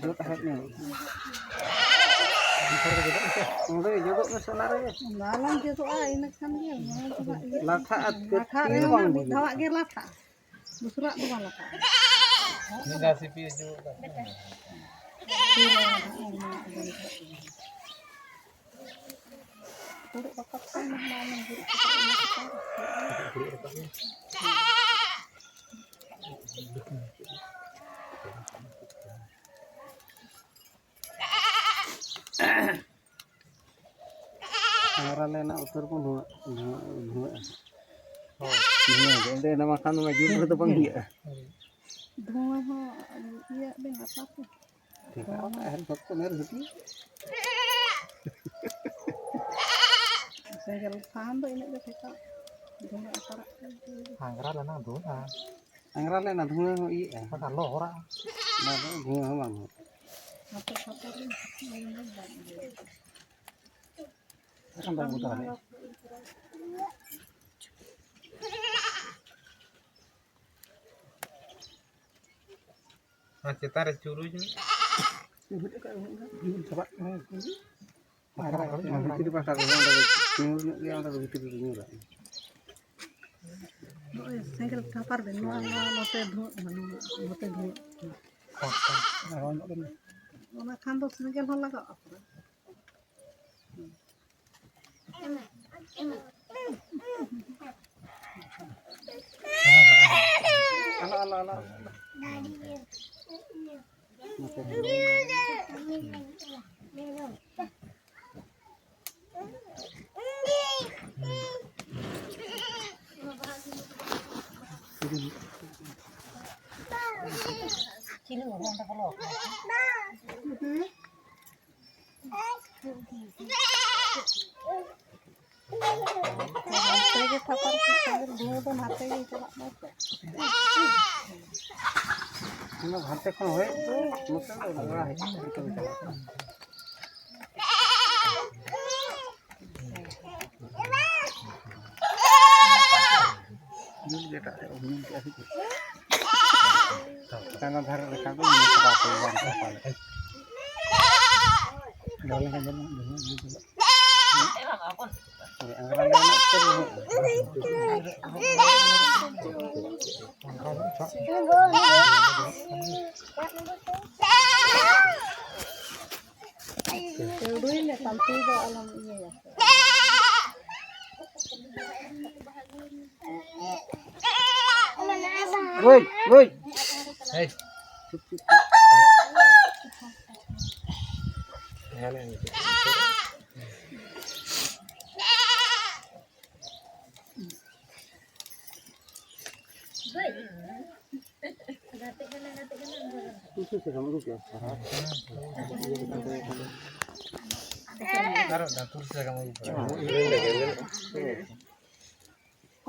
ᱡᱚᱫ ᱦᱟᱴ ᱢᱮ᱾ ᱚᱸᱰᱮ ᱡᱚᱫᱚᱜ ᱢᱮᱥᱮ ᱚᱱᱟ ᱨᱮ᱾ ᱚᱱᱟ ᱞᱟᱝ ᱡᱚᱫᱚᱜᱼᱟ, ᱤᱱᱟᱹ ᱠᱷᱟᱱ ᱜᱮ᱾ ᱚᱱᱟ ᱫᱚ ᱦᱟᱸᱜ ᱤᱭᱟᱹ ᱞᱟᱴᱷᱟᱜᱼᱟ, ᱞᱟᱴᱷᱟᱜ ᱛᱤ ᱨᱮᱦᱚᱸ ᱵᱟᱝ ᱢᱤᱫ ᱵᱩᱡᱷᱟᱹᱜᱼᱟ᱾ ᱫᱷᱟᱣᱟᱜ ᱜᱮ ᱞᱟᱴᱷᱟᱜᱼᱟ᱾ ᱵᱩᱥᱨᱟᱜ ᱫᱚ ᱵᱟᱝ ᱞᱟᱴᱷᱟᱜᱼᱟ᱾ ᱢᱤᱫ ᱫᱷᱟᱣ ᱥᱤᱯᱤ ᱦᱚᱪᱚ ᱠᱟᱜ ᱢᱮ᱾ ᱛᱤ ᱨᱮ ᱦᱟᱸᱜ ᱚᱱᱟ ᱟᱸᱡᱚᱢ ᱠᱟᱜ ᱜᱮ᱾ ᱫᱩᱲᱩᱵ ᱨᱟᱠᱟᱵ ᱠᱟᱱ ᱢᱟ, ᱚᱱᱟ ᱜᱩᱨᱤᱡ ᱠᱚ ᱤᱭᱟᱹ ᱠᱟᱛᱮ᱾ ᱫᱩᱲᱩᱵ ᱨᱟᱠᱟᱵ ᱢᱮ᱾ ᱟᱨ ᱟᱞᱮ ᱱᱟᱜ ᱩᱛᱟᱹᱨ ᱠᱚ ᱫᱷᱩᱶᱟᱹ, ᱫᱷᱩᱶᱟᱹ, ᱫᱷᱩᱶᱟᱹᱜᱼᱟ᱾ ᱦᱳᱭ᱾ ᱫᱷᱩᱶᱟᱹ ᱜᱮ᱾ ᱚᱸᱰᱮ ᱚᱱᱟ ᱢᱟ ᱠᱷᱟᱱ ᱢᱟ ᱡᱩᱞ ᱨᱮᱫᱚ ᱵᱟᱝ ᱤᱭᱟᱹᱜᱼᱟ᱾ ᱫᱷᱩᱶᱟᱹ ᱦᱚᱸ ᱤᱭᱟᱹᱜ ᱵᱮᱱ ᱟᱥᱟ ᱛᱮ᱾ ᱴᱷᱤᱠ ᱜᱮᱭᱟ, ᱚᱱᱟ ᱦᱮᱞᱯ ᱠᱚ ᱢᱮ ᱨᱩᱴᱤ᱾ ᱥᱮᱸᱜᱮᱞ ᱛᱷᱟᱱ ᱫᱚ ᱤᱱᱟᱹᱜ ᱜᱮ ᱴᱷᱮᱠᱟ᱾ ᱫᱷᱩᱶᱟᱹ ᱟᱛᱟᱨᱟᱜ ᱠᱟᱱ ᱛᱮ᱾ ᱟᱝᱜᱽᱨᱟ ᱞᱮᱱᱟ ᱫᱷᱩᱶᱟᱹ᱾ ᱟᱝᱜᱽᱨᱟ ᱞᱮᱱᱟ ᱫᱷᱩᱶᱟᱹ ᱦᱚᱸ ᱤᱭᱟᱹᱜᱼᱟ᱾ ᱵᱟᱠᱷᱟᱱ ᱞᱚ ᱦᱚᱨᱟᱜᱼᱟ᱾ ᱚᱱᱟ ᱫᱚ ᱫᱷᱩᱶᱟᱹ ᱦᱚᱸ ᱵᱟᱝ ᱦᱩᱭᱩᱜᱼᱟ᱾ ᱟᱯᱮ ᱥᱟᱯᱚᱨ ᱨᱮ ᱵᱟᱝ ᱤᱭᱟᱹᱜᱼᱟ᱾ ᱮᱠᱷᱚᱱ ᱫᱚ ᱵᱩᱴ ᱦᱟᱞᱮ᱾ ᱟᱨ ᱪᱮᱛᱟᱱ ᱨᱮ ᱪᱩᱨᱩᱡ ᱢᱮ᱾ ᱪᱩᱨᱩᱡ ᱟᱠᱟᱫ ᱟᱹᱧ ᱢᱤᱫ ᱫᱷᱟᱣ᱾ ᱪᱟᱵᱟᱜ ᱠᱟᱱᱟ᱾ ᱟᱨ ᱵᱷᱤᱛᱨᱤ ᱯᱟᱦᱴᱟ ᱨᱮ ᱚᱸᱰᱮ ᱫᱚ ᱧᱩᱨ ᱧᱚᱜ ᱜᱮᱭᱟ, ᱚᱸᱰᱮ ᱫᱚ ᱵᱷᱤᱛᱨᱤ ᱨᱮ ᱧᱩᱨᱟ᱾ ᱱᱚᱜᱼᱚᱭ ᱥᱮᱸᱜᱮᱞ ᱴᱷᱟᱯᱟᱨ ᱵᱮᱱ, ᱱᱚᱣᱟ, ᱱᱚᱣᱟ ᱱᱚᱛᱮ ᱫᱷᱩᱶᱟᱹᱜ ᱠᱟᱱᱟ, ᱱᱚᱣᱟ ᱱᱚᱛᱮ ᱫᱷᱩᱶᱟᱹᱜ ᱠᱟᱱᱟ᱾ ᱚᱱᱟ ᱠᱷᱟᱱ ᱫᱚ ᱥᱮᱸᱜᱮᱞ ᱦᱚᱸ ᱞᱟᱜᱟᱜᱼᱟ᱾ ᱟᱞᱚ, ᱟᱞᱚ, ᱟᱞᱚ᱾ ᱪᱤᱞᱤ ᱦᱚᱸ ᱵᱟᱝ ᱵᱚᱞᱚ ᱟᱠᱟᱱᱟ᱾ ᱦᱟᱱᱛᱮ ᱜᱮ ᱛᱷᱟᱯᱟᱨ ᱠᱚ ᱥᱮᱸᱜᱮᱞ ᱫᱷᱩᱶᱟᱹ ᱫᱚ ᱱᱟᱛᱮ ᱜᱮ ᱪᱟᱞᱟᱜ ᱢᱟ ᱥᱮ᱾ ᱚᱱᱟ ᱦᱟᱱᱛᱮ ᱠᱷᱚᱱ ᱦᱚᱭ ᱱᱚᱛᱮ ᱫᱚ ᱚᱱᱟ ᱦᱮᱡ ᱠᱟᱛᱮ ᱪᱟᱞᱟᱜ ᱠᱟᱱᱟ᱾ ᱧᱩᱛ ᱜᱮ ᱮᱴᱟᱜ ᱥᱮᱫ ᱩᱢᱩᱞ ᱠᱮᱜᱼᱟ ᱥᱮ ᱪᱮᱫ? ᱪᱟᱸᱫᱟ ᱫᱷᱟᱨᱮ ᱞᱮᱠᱟ ᱫᱚ ᱧᱩᱛ ᱫᱚ ᱵᱟᱝ ᱠᱚ ᱵᱟᱝ ᱠᱚ ᱯᱟᱞᱮ᱾ ᱵᱟᱞᱮ ᱦᱚᱸ ᱵᱟᱹᱱᱩᱜ, ᱵᱟᱹᱱᱩᱜ, ᱵᱟᱹᱱᱩᱜ᱾ ᱦᱳᱭ, ᱟᱝᱜᱽᱨᱟ ᱞᱮ ᱮᱱᱮᱡ ᱛᱮ ᱵᱟᱹᱱᱩᱜᱼᱟ᱾ ᱪᱟᱹᱰᱩᱭ ᱢᱮ, ᱛᱟᱢᱛᱤ ᱫᱚ ᱟᱞᱚᱢ ᱤᱭᱟᱹᱭᱟ᱾ ᱨᱩᱭ, ᱨᱩᱭ᱾ ᱦᱮᱸ᱾ ᱪᱩᱯ, ᱪᱩᱯ, ᱪᱩᱯ᱾ ᱦᱮᱸ, ᱞᱟᱹᱭ ᱢᱮ᱾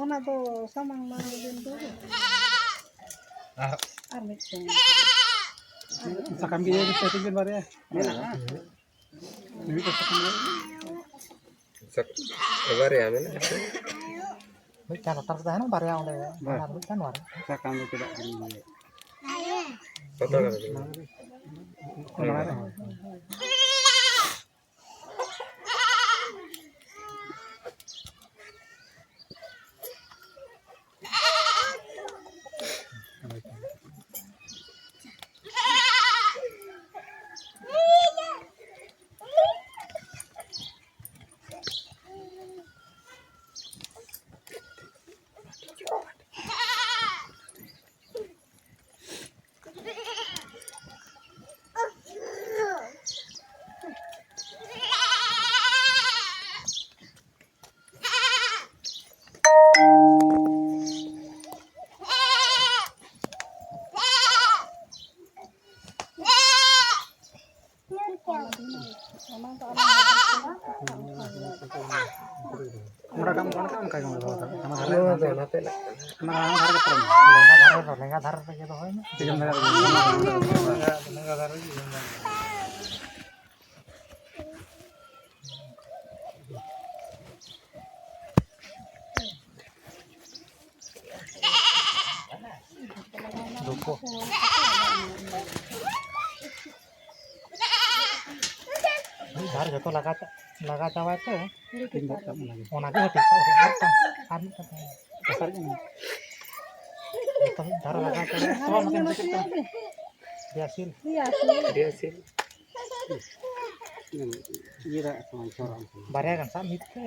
ᱚᱱᱟ ᱫᱚ ᱥᱟᱢᱟᱝ ᱢᱟᱲᱟᱝ ᱫᱤᱱ ᱫᱚ᱾ ᱟᱨ ᱢᱤᱫᱴᱮᱱ᱾ ᱥᱟᱠᱟᱢ ᱜᱮ ᱤᱭᱟᱹ ᱠᱟᱛᱮ ᱵᱮᱱ ᱵᱟᱨᱭᱟ᱾ ᱢᱮᱱᱟᱜᱼᱟ᱾ ᱢᱤᱫᱴᱮᱱ ᱥᱟᱠᱟᱢ ᱜᱮ᱾ ᱥᱟᱠ-, ᱵᱟᱨᱭᱟ ᱢᱮᱱᱟᱜᱼᱟ᱾ ᱢᱤᱫᱴᱟᱝ ᱞᱟᱛᱟᱨ ᱨᱮ ᱛᱟᱦᱮᱱᱟ, ᱵᱟᱨᱭᱟ ᱚᱸᱰᱮ, ᱵᱟᱝ᱾ ᱟᱨ ᱢᱤᱫᱴᱟᱝ ᱱᱚᱣᱟ ᱨᱮ᱾ ᱥᱟᱠᱟᱢ ᱫᱚ ᱪᱮᱫᱟᱜ ᱵᱤᱱ ᱤᱭᱟᱹᱭᱟ? ᱯᱟᱛᱲᱟ ᱨᱮ᱾ ᱚᱱᱟ ᱨᱮ᱾ ᱚᱱᱠᱟ ᱜᱮ ᱚᱱᱠᱟ ᱜᱮ ᱚᱱᱠᱟ ᱜᱮ ᱚᱱᱠᱟ ᱜᱮ᱾ ᱱᱚᱣᱟ ᱫᱚ ᱱᱚᱛᱮ ᱞᱟᱜ ᱠᱟᱱᱟ᱾ ᱚᱱᱟ ᱦᱟᱱᱟ ᱫᱷᱟᱨᱮ ᱜᱮ ᱯᱟᱨᱚᱢ ᱢᱮ᱾ ᱞᱮᱸᱜᱟ ᱫᱷᱟᱨᱮ ᱨᱮ, ᱞᱮᱸᱜᱟ ᱫᱷᱟᱨᱮ ᱨᱮᱜᱮ ᱫᱚᱦᱚᱭ ᱢᱮ᱾ ᱴᱷᱤᱠ ᱜᱮᱭᱟ, ᱞᱮᱸᱜᱟ ᱫᱷᱟᱨᱮ ᱨᱮ᱾ ᱞᱮᱸᱜᱟ ᱫᱷᱟᱨᱮ ᱨᱮᱜᱮ᱾ ᱫᱩᱠᱚ᱾ ᱢᱤᱫ ᱫᱷᱟᱣ ᱡᱚᱛᱚ ᱞᱟᱜᱟ ᱪᱟ-, ᱞᱟᱜᱟ ᱪᱟᱵᱟᱭ ᱯᱮ᱾ ᱚᱱᱟ ᱜᱮ ᱦᱟᱹᱴᱤᱧ ᱠᱟᱜ ᱯᱮ᱾ ᱟᱨ ᱢᱤᱫᱴᱟᱝ, ᱟᱨ ᱢᱤᱫᱴᱟᱝ ᱛᱟᱦᱮᱸ᱾ ᱡᱚᱛᱚ ᱢᱤᱫ ᱫᱷᱟᱣ ᱞᱟᱜᱟ ᱪᱟᱵᱟᱭ ᱯᱮ᱾ ᱵᱮᱥᱤ᱾ ᱵᱮᱥᱤ᱾ ᱵᱟᱨᱭᱟ ᱜᱟᱱ ᱥᱟᱵ ᱢᱤᱫ ᱛᱮ᱾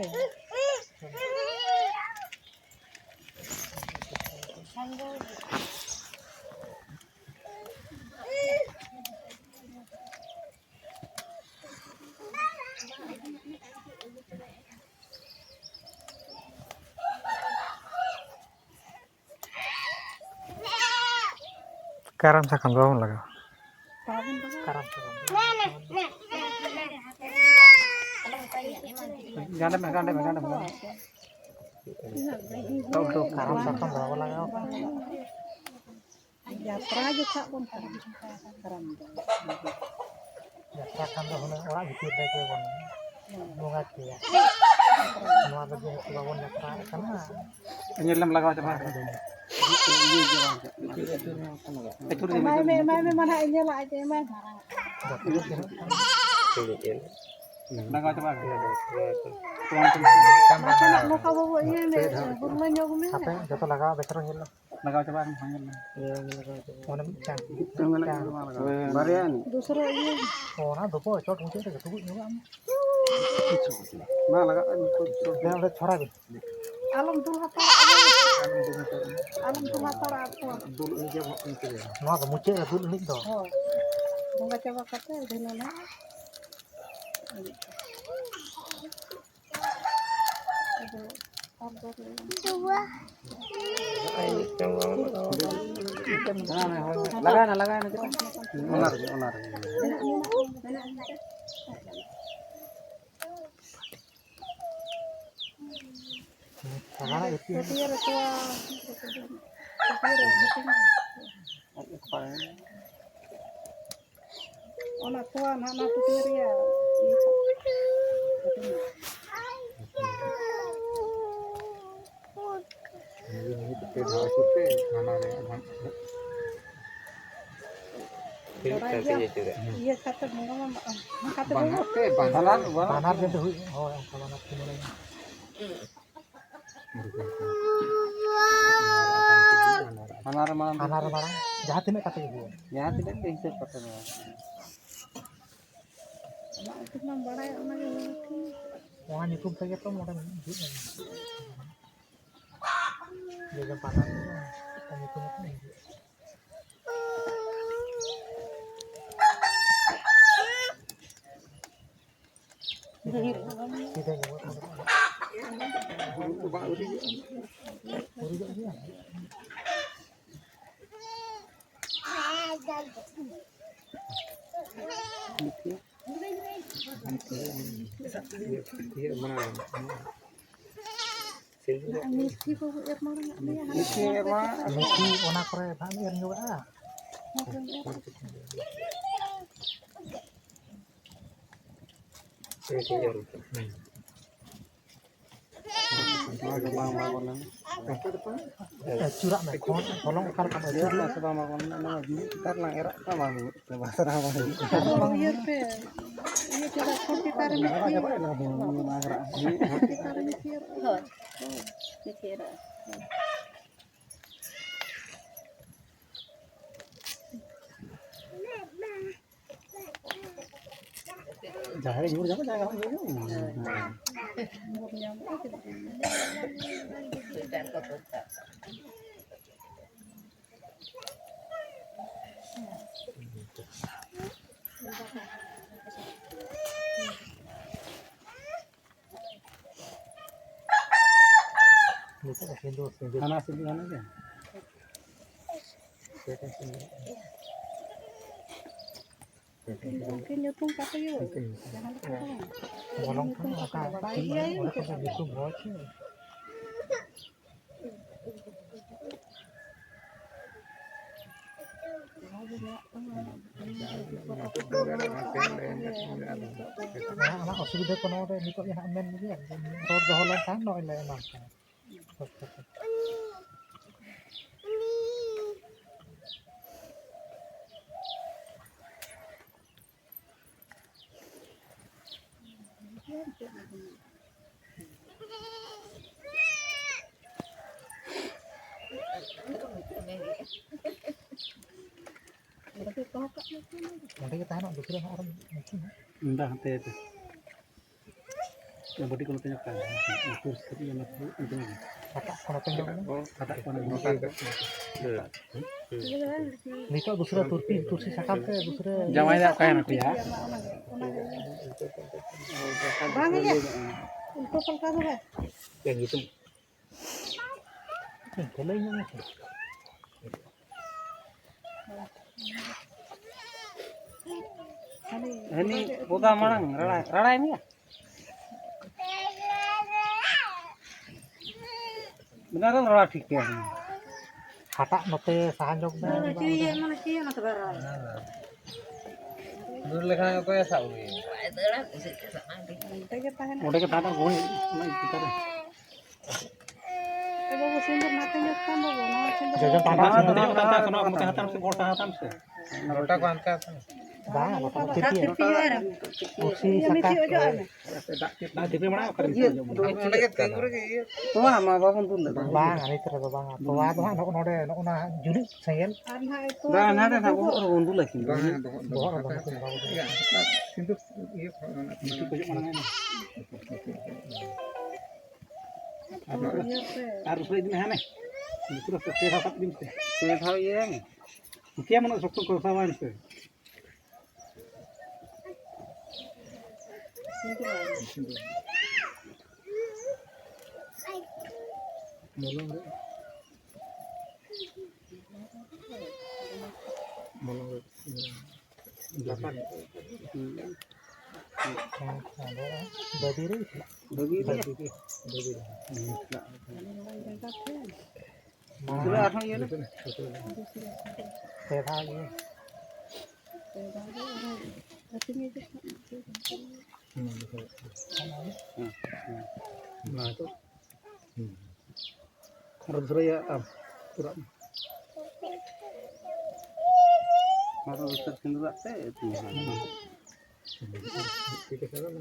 ᱠᱟᱨᱟᱢ ᱥᱟᱠᱟᱢ ᱫᱚ ᱵᱟᱵᱚᱱ ᱞᱟᱜᱟᱣᱟ᱾ ᱜᱟᱸᱰᱮ ᱢᱮ, ᱜᱟᱸᱰᱮ ᱢᱮ, ᱜᱟᱸᱰᱮ ᱢᱮ᱾ ᱴᱚᱠ ᱴᱚᱠ ᱠᱟᱨᱟᱢ ᱥᱟᱠᱟᱢ ᱵᱟᱵᱚ ᱞᱟᱜᱟᱣ ᱠᱟᱜᱼᱟ᱾ ᱡᱟᱛᱨᱟ ᱡᱚᱠᱷᱟᱜ ᱵᱚᱱ ᱠᱟᱨᱟᱢ, ᱠᱟᱨᱟᱢ ᱫᱚ᱾ ᱡᱟᱛᱨᱟ ᱠᱷᱟᱱ ᱫᱚ ᱦᱩᱱᱟᱹᱝ ᱚᱲᱟᱜ ᱵᱷᱤᱛᱤᱨ ᱨᱮᱜᱮ ᱵᱚᱱ ᱵᱚᱸᱜᱟ ᱠᱮᱭᱟ᱾ ᱱᱚᱣᱟ ᱫᱚ ᱡᱮᱦᱮᱛᱩ ᱵᱟᱵᱚᱱ ᱡᱟᱛᱨᱟ ᱠᱟᱱᱟ᱾ ᱧᱮᱞ ᱞᱮᱢ ᱞᱟᱜᱟᱣ ᱪᱟᱵᱟ ᱟᱠᱟᱱᱟ᱾ ᱟᱹᱪᱩᱨ ᱫᱮ, ᱮᱢᱟᱭ ᱢᱮ, ᱮᱢᱟᱭ ᱢᱮ, ᱢᱟ ᱱᱟᱦᱟᱜ ᱧᱮᱞᱟ, ᱟᱡ ᱫᱚ ᱮᱢᱟᱭ ᱢᱮ᱾ ᱞᱟᱜᱟᱣ ᱪᱟᱵᱟ ᱟᱠᱟᱱᱟ᱾ ᱱᱟᱥᱮᱱᱟᱜ ᱱᱚᱝᱠᱟ ᱵᱟᱵᱚ ᱤᱭᱟᱹᱭ ᱢᱮ, ᱦᱩᱨᱞᱟᱹ ᱧᱚᱜ ᱢᱮ᱾ ᱦᱟᱯᱮ, ᱡᱚᱛᱚ ᱞᱟᱜᱟᱣ ᱵᱮᱠᱟᱨ ᱧᱮᱞ ᱞᱮ᱾ ᱞᱟᱜᱟᱣ ᱪᱟᱵᱟ ᱟᱠᱟᱱᱟ, ᱵᱟᱝ ᱧᱮᱞ ᱞᱮᱱᱟ᱾ ᱚᱱᱮ ᱢᱤᱫᱴᱟᱝ᱾ ᱢᱤᱫᱴᱟᱝ ᱢᱮᱱᱟᱜ ᱠᱟᱫᱟ, ᱵᱟᱝ ᱞᱟᱜᱟᱣ᱾ ᱵᱟᱨᱭᱟ ᱟᱹᱱᱤᱡ᱾ ᱫᱚᱥᱨᱟ ᱤᱭᱟᱹ᱾ ᱚᱱᱟ ᱫᱚᱠᱚ ᱪᱚᱴ ᱢᱩᱪᱟᱹᱫ ᱨᱮᱜᱮ ᱛᱩᱲᱩᱡ ᱧᱚᱜᱟᱜ ᱢᱮ᱾ ᱵᱟᱝ ᱞᱟᱜᱟᱜ ᱠᱟᱱᱟ, ᱱᱤᱛᱚᱜ ᱫᱚ᱾ ᱫᱮ, ᱚᱸᱰᱮ ᱪᱷᱚᱲᱟ ᱜᱮ᱾ ᱟᱞᱚᱢ ᱫᱩᱞ ᱦᱟᱛᱟᱲᱟ᱾ ᱟᱞᱚᱢ ᱫᱩᱞ ᱦᱟᱛᱟᱲᱟ᱾ ᱟᱞᱚᱢ ᱫᱩᱞ ᱦᱟᱛᱟᱲᱟ ᱟᱨ ᱛᱚ᱾ ᱫᱩᱞ ᱤᱧ ᱜᱮ ᱵᱚᱦᱚᱜ ᱤᱧ ᱛᱮᱜᱮ᱾ ᱱᱚᱣᱟ ᱫᱚ ᱢᱩᱪᱟᱹᱫ ᱨᱮ ᱫᱩᱞ ᱟᱹᱱᱤᱡ ᱫᱚ᱾ ᱦᱳᱭ᱾ ᱵᱚᱸᱜᱟ ᱪᱟᱵᱟ ᱠᱟᱛᱮ ᱫᱷᱤᱱᱟᱹᱱ ᱦᱟᱸᱜ᱾ ᱞᱟᱜᱟᱣᱱᱟ, ᱞᱟᱜᱟᱣᱱᱟ, ᱪᱮᱫᱟᱜ? ᱚᱱᱟ ᱨᱮᱜᱮ, ᱚᱱᱟ ᱨᱮᱜᱮ᱾ ᱴᱟᱹᱴᱭᱟᱹ ᱨᱮ ᱛᱚᱣᱟ, ᱴᱟᱹᱴᱭᱟᱹ ᱨᱮ ᱦᱟᱹᱴᱤᱧ᱾ ᱚᱱᱟ ᱛᱚᱣᱟ ᱱᱟᱦᱟᱜ ᱚᱱᱟ ᱴᱩᱠᱩᱡ ᱨᱮᱭᱟᱜ ᱤᱭᱟᱹ ᱠᱚ ᱦᱟᱹᱴᱤᱧ᱾ ᱢᱤᱫ ᱯᱮ ᱫᱷᱟᱣ ᱠᱟᱛᱮ ᱦᱟᱱᱟ ᱨᱮ ᱟᱫᱷᱟ ᱵᱟᱲᱟᱭ ᱜᱮᱭᱟᱢ? ᱤᱭᱟᱹ ᱠᱟᱛᱮ ᱵᱚᱸᱜᱟ ᱢᱟ ᱚᱱᱠᱟ ᱛᱮ ᱵᱟᱝ ᱦᱩᱭᱩᱜ᱾ ᱵᱟᱱᱟᱨ ᱜᱮ ᱦᱩᱭᱩᱜᱼᱟ᱾ ᱦᱳᱭ, ᱚᱱᱠᱟ ᱵᱟᱱᱟᱨ ᱛᱮ ᱢᱤᱞᱟᱹᱣ᱾ ᱦᱟᱱᱟ ᱨᱮ ᱢᱟᱲᱟᱝ ᱦᱟᱱᱟ ᱨᱮ ᱢᱟᱲᱟᱝ ᱡᱟᱦᱟᱸ ᱛᱤᱱᱟᱹᱜ ᱠᱟᱛᱮ ᱜᱮ ᱦᱩᱭᱩᱜᱼᱟ᱾ ᱡᱟᱦᱟᱸ ᱛᱤᱱᱟᱹᱜ ᱜᱮ ᱦᱤᱥᱟᱹᱵ ᱠᱟᱛᱮ ᱫᱚ᱾ ᱟᱢᱟᱜ ᱧᱩᱛᱩᱢ ᱢᱟ ᱵᱟᱲᱟᱭ, ᱚᱱᱟ ᱜᱮ ᱦᱩᱭᱩᱜ ᱠᱟᱱᱟ᱾ ᱚᱱᱟ ᱧᱩᱛᱩᱢ ᱛᱮᱜᱮ ᱛᱚ ᱱᱚᱰᱮ ᱦᱤᱡᱩᱜ ᱢᱮ᱾ ᱡᱮ ᱡᱮ ᱯᱟᱲᱦᱟᱣ ᱠᱚ, ᱚᱱᱟ ᱧᱩᱛᱩᱢ ᱛᱮ ᱦᱤᱡᱩᱜᱼᱟ᱾ ᱤᱭᱟᱹ ᱢᱟᱱᱮ ᱢᱤᱥᱴᱤ ᱠᱚ ᱮᱨ ᱢᱟᱲᱟᱝ ᱟᱜ ᱢᱮᱭᱟ, ᱦᱟᱱᱮ ᱢᱤᱥᱴᱤ ᱮᱨ ᱢᱟᱲᱟᱝ ᱟᱜ ᱢᱤᱥᱴᱤ ᱚᱱᱟ ᱠᱚᱨᱮ ᱵᱟᱝ ᱮᱨ ᱧᱚᱜᱟᱜᱼᱟ᱾ ᱢᱤᱥᱴᱤ ᱮᱨ᱾ ᱱᱚᱣᱟ ᱜᱮ ᱵᱟᱝ ᱢᱟᱜᱚ ᱞᱮᱱᱟ᱾ ᱟᱹᱪᱩᱨᱟᱜ ᱢᱮ, ᱠᱷᱚᱱ ᱦᱚᱞᱚᱝ ᱚᱠᱟ ᱞᱮᱠᱟᱢ ᱟᱹᱪᱩᱨ ᱞᱮᱱᱟ? ᱥᱮ ᱵᱟᱝ ᱢᱟᱜᱚ ᱞᱮᱱᱟ? ᱱᱚᱣᱟ ᱢᱤᱫ ᱛᱟᱨ ᱞᱟᱝ ᱮᱨᱟᱜ ᱠᱟᱱᱟ, ᱵᱟᱝ ᱦᱩᱭᱩᱜ ᱠᱟᱱᱟ, ᱵᱟᱥᱨᱟ ᱵᱟᱝ ᱦᱩᱭᱩᱜ ᱠᱟᱱᱟ᱾ ᱟᱫᱚ ᱤᱭᱟᱹ ᱯᱮ, ᱤᱭᱟᱹ ᱪᱟᱵᱟ, ᱠᱷᱚᱱ ᱪᱮᱛᱟᱱ ᱨᱮ ᱢᱤᱫ ᱤᱭᱟᱹ ᱢᱟᱜᱽ ᱨᱟᱜ᱾ ᱦᱳᱭ, ᱦᱳᱭ, ᱢᱤᱫ ᱤᱭᱟᱹ ᱨᱟᱜ᱾ ᱡᱟᱦᱟᱸᱭ ᱧᱩᱨ ᱧᱟᱢᱟ, ᱡᱟᱦᱟᱸᱭ ᱵᱟᱝ ᱧᱩᱨ ᱧᱟᱢᱟ᱾ ᱱᱤᱛᱚᱜ ᱫᱚ ᱥᱤᱸᱫᱩᱨ, ᱥᱤᱸᱫᱩᱨ᱾ ᱦᱟᱱᱟ ᱥᱤᱸᱫᱩᱨ, ᱦᱟᱱᱟ ᱜᱮ᱾ ᱩᱱᱠᱤᱱ ᱧᱩᱛᱩᱢ ᱠᱟᱛᱮ ᱜᱮ ᱡᱟᱦᱟᱸ ᱞᱮᱠᱟ ᱫᱚ ᱵᱟᱝ᱾ ᱢᱚᱞᱚᱝ ᱠᱷᱟᱱ ᱚᱱᱠᱟ ᱵᱟᱲᱟᱭ ᱜᱮᱭᱟᱭ᱾ ᱚᱸᱰᱮ ᱠᱷᱚᱱ ᱫᱚ ᱧᱩᱛᱩᱢ ᱦᱚᱸ ᱪᱮᱫ? ᱚᱱᱟ, ᱚᱱᱟ ᱚᱥᱩᱵᱤᱫᱷᱟ ᱠᱚ ᱱᱚᱣᱟ ᱨᱮ ᱱᱤᱛᱚᱜ ᱡᱟᱦᱟᱸ ᱮᱢ ᱢᱮᱱ ᱜᱮᱭᱟ, ᱨᱚᱲ ᱫᱚᱦᱚ ᱞᱮᱱᱠᱷᱟᱱ ᱱᱚᱜᱼᱚᱭ ᱞᱮ ᱮᱢᱟᱢ ᱠᱟᱱᱟ᱾ ᱚᱸᱰᱮ ᱜᱮ ᱛᱟᱦᱮᱱᱚᱜ ᱫᱩᱥᱨᱟᱹ ᱦᱚᱸ ᱟᱨᱚ ᱢᱤᱫᱴᱮᱱ ᱦᱟᱸᱜ᱾ ᱫᱟ ᱦᱟᱱᱛᱮ ᱦᱟᱛᱮ᱾ ᱚᱱᱟ ᱵᱟᱹᱴᱤ ᱠᱚ ᱱᱚᱛᱮ ᱧᱚᱜ ᱠᱟᱜ ᱢᱮ᱾ ᱩᱛᱩ ᱥᱟᱹᱨᱤ ᱚᱱᱟ ᱠᱚ ᱤᱫᱤ ᱢᱮ᱾ ᱦᱟᱴᱟᱜ ᱠᱚ ᱱᱚᱛᱮ ᱧᱚᱜ ᱢᱮ᱾ ᱦᱟᱴᱟᱜ ᱠᱚ ᱱᱚᱛᱮ ᱧᱚᱜ ᱢᱮ᱾ ᱱᱤᱛᱚᱜ ᱫᱩᱥᱨᱟᱹ ᱛᱩᱨᱥᱤ, ᱛᱩᱨᱥᱤ ᱥᱟᱠᱟᱢ ᱛᱮ ᱫᱩᱥᱨᱟᱹ ᱡᱟᱶᱟᱭ ᱫᱟ ᱚᱠᱟᱭ ᱱᱟᱠᱚᱭᱟ? ᱵᱟᱝ ᱜᱮ᱾ ᱩᱞᱴᱟᱹ ᱯᱟᱞᱴᱟ ᱫᱚ ᱵᱟᱝ᱾ ᱪᱮᱫ ᱧᱩᱛᱩᱢ? ᱤᱱᱠᱟᱹ ᱞᱟᱹᱭ ᱧᱚᱜ ᱢᱮᱥᱮ᱾ ᱦᱟᱹᱱᱤ ᱵᱚᱫᱟ ᱢᱟᱲᱟᱝ ᱨᱟᱲᱟᱭ, ᱨᱟᱲᱟᱭ ᱢᱮᱭᱟ᱾ ᱢᱮᱱᱟ ᱨᱮᱢ ᱨᱟᱲᱟ ᱴᱷᱤᱠ ᱠᱮᱭᱟ᱾ ᱦᱟᱴᱟᱜ ᱱᱚᱛᱮ ᱥᱟᱦᱟ ᱧᱚᱜ ᱢᱮ᱾ ᱫᱩᱨ ᱞᱮᱠᱷᱟᱱ ᱚᱠᱚᱭᱮ ᱥᱟᱵ ᱟᱹᱜᱩᱭᱟ? ᱚᱸᱰᱮ ᱜᱮ ᱛᱟᱦᱮᱱᱟ, ᱜᱚᱦᱚᱲ ᱚᱱᱟ ᱪᱮᱛᱟᱱ ᱨᱮ᱾ ᱮ ᱵᱟᱹᱵᱩ, ᱥᱤᱸᱫᱩᱨ ᱱᱟᱛᱮ ᱧᱚᱜ ᱠᱟᱱ ᱵᱟᱹᱵᱩ, ᱱᱚᱣᱟ ᱥᱤᱸᱫᱩᱨ ᱡᱚᱡᱚ ᱯᱟᱸᱰᱟ ᱵᱟᱝ, ᱥᱤᱸᱫᱩᱨ ᱵᱟᱝ, ᱧᱚᱜ ᱠᱟᱱ ᱛᱟᱦᱮᱸ, ᱵᱟᱝ, ᱥᱮᱱᱚᱜ ᱟᱢ, ᱱᱚᱛᱮ ᱦᱟᱛᱟᱲ ᱥᱮ, ᱜᱚᱴᱟ ᱦᱟᱛᱟᱲ ᱥᱮ᱾ ᱞᱚᱴᱟ ᱠᱚ ᱦᱟᱱᱛᱮ ᱦᱟᱛᱟᱲ᱾ ᱵᱟᱝ, ᱞᱚᱴᱟ ᱫᱚ ᱫᱟᱜ ᱛᱤᱨᱯᱤ ᱦᱩᱭᱩᱜᱼᱟ᱾ ᱯᱩᱠᱷᱨᱤ ᱥᱟᱠᱟ ᱢᱤᱫᱴᱤᱡ ᱚᱡᱚᱜ ᱟᱭ ᱢᱮ᱾ ᱫᱟᱜ ᱛᱤᱨᱯᱤ ᱢᱟᱲᱟᱝ ᱚᱠᱟᱨᱮᱢ ᱤᱭᱟᱹ, ᱤᱭᱟᱹ ᱡᱚᱢᱟ? ᱚᱸᱰᱮ ᱜᱮ ᱛᱤᱸᱜᱩ ᱨᱮᱜᱮ ᱤᱭᱟᱹ᱾ ᱛᱚᱣᱟ ᱢᱟ ᱵᱟᱵᱚᱱ ᱫᱩᱞ ᱞᱮᱫᱟ᱾ ᱵᱟᱝ, ᱟᱨ ᱱᱤᱛ ᱨᱮᱫᱚ ᱵᱟᱝᱟ᱾ ᱛᱚᱣᱟ ᱫᱚ ᱦᱟᱸᱜ ᱱᱚᱜᱼᱚ ᱱᱚᱰᱮ, ᱱᱚᱜᱼᱚ ᱱᱟ ᱡᱩᱞᱩᱜ ᱥᱮᱸᱜᱮᱞ᱾ ᱟᱨ ᱱᱟᱦᱟᱜ ᱛᱚᱣᱟ ᱵᱟᱝ, ᱱᱟᱰᱮ ᱱᱟᱦᱟᱜ ᱵᱚᱦᱚᱜ ᱨᱮᱵᱚᱱ ᱫᱩᱞᱟ ᱠᱤᱱ᱾ ᱵᱟᱝᱟ, ᱵᱚᱦᱚᱜ ᱫᱚ ᱵᱚᱦᱚᱜ ᱨᱮᱫᱚ ᱵᱟᱝ ᱠᱤᱱ ᱫᱚᱦᱚ ᱠᱟᱫᱟ᱾ ᱤᱭᱟᱹ, ᱥᱤᱸᱫᱩᱨ ᱤᱭᱟᱹ ᱠᱚ ᱚᱱᱟ ᱠᱚ᱾ ᱵᱤᱴᱤ ᱠᱚ ᱦᱤᱡᱩᱜ ᱠᱟᱱᱟ᱾ ᱟᱨ ᱩᱥᱟᱹᱨᱟ ᱤᱫᱤ ᱢᱮ, ᱦᱟᱱᱮ᱾ ᱯᱩᱨᱟᱹ ᱯᱮ ᱫᱷᱟᱣ ᱥᱟᱵ ᱤᱫᱤ ᱢᱮᱥᱮ᱾ ᱯᱮ ᱫᱷᱟᱣ ᱤᱭᱟᱹᱭ ᱢᱮ᱾ ᱯᱟᱹᱛᱭᱟᱹ ᱢᱟᱱᱮ ᱥᱚᱠᱛᱚ ᱠᱚ ᱥᱟᱵᱟ ᱢᱮᱥᱮ᱾ ᱢᱚᱞᱚᱝ ᱨᱮ᱾ ᱢᱚᱞᱚᱝ ᱨᱮ᱾ ᱞᱟᱛᱟᱨ ᱧᱚᱜ᱾ ᱦᱮᱸ, ᱟᱫᱚ ᱵᱟᱹᱵᱤ ᱨᱮ᱾ ᱵᱟᱹᱵᱤ ᱨᱮ᱾ ᱵᱟᱹᱵᱤ ᱨᱮ᱾ ᱵᱟᱹᱵᱤ ᱨᱮ᱾ ᱯᱩᱨᱟᱹ ᱟᱨᱦᱚᱸ ᱤᱭᱟᱹ ᱨᱮ᱾ ᱯᱮ ᱫᱷᱟᱣ ᱜᱮ᱾ ᱦᱩᱸ, ᱦᱩᱸ᱾ ᱚᱱᱟ ᱫᱚ᱾ ᱦᱩᱸ᱾ ᱟᱨ ᱫᱷᱩᱨᱟᱹᱭᱟ ᱟᱢ ᱯᱩᱨᱟᱹ᱾ ᱟᱨ ᱩᱥᱟᱹᱨ ᱥᱤᱸᱫᱩᱨᱟᱜ ᱛᱮ ᱤᱛᱤᱧ ᱦᱟᱸᱜ᱾ ᱦᱩᱸ᱾ ᱴᱷᱤᱠ ᱟᱪᱷᱮ, ᱟᱫᱚ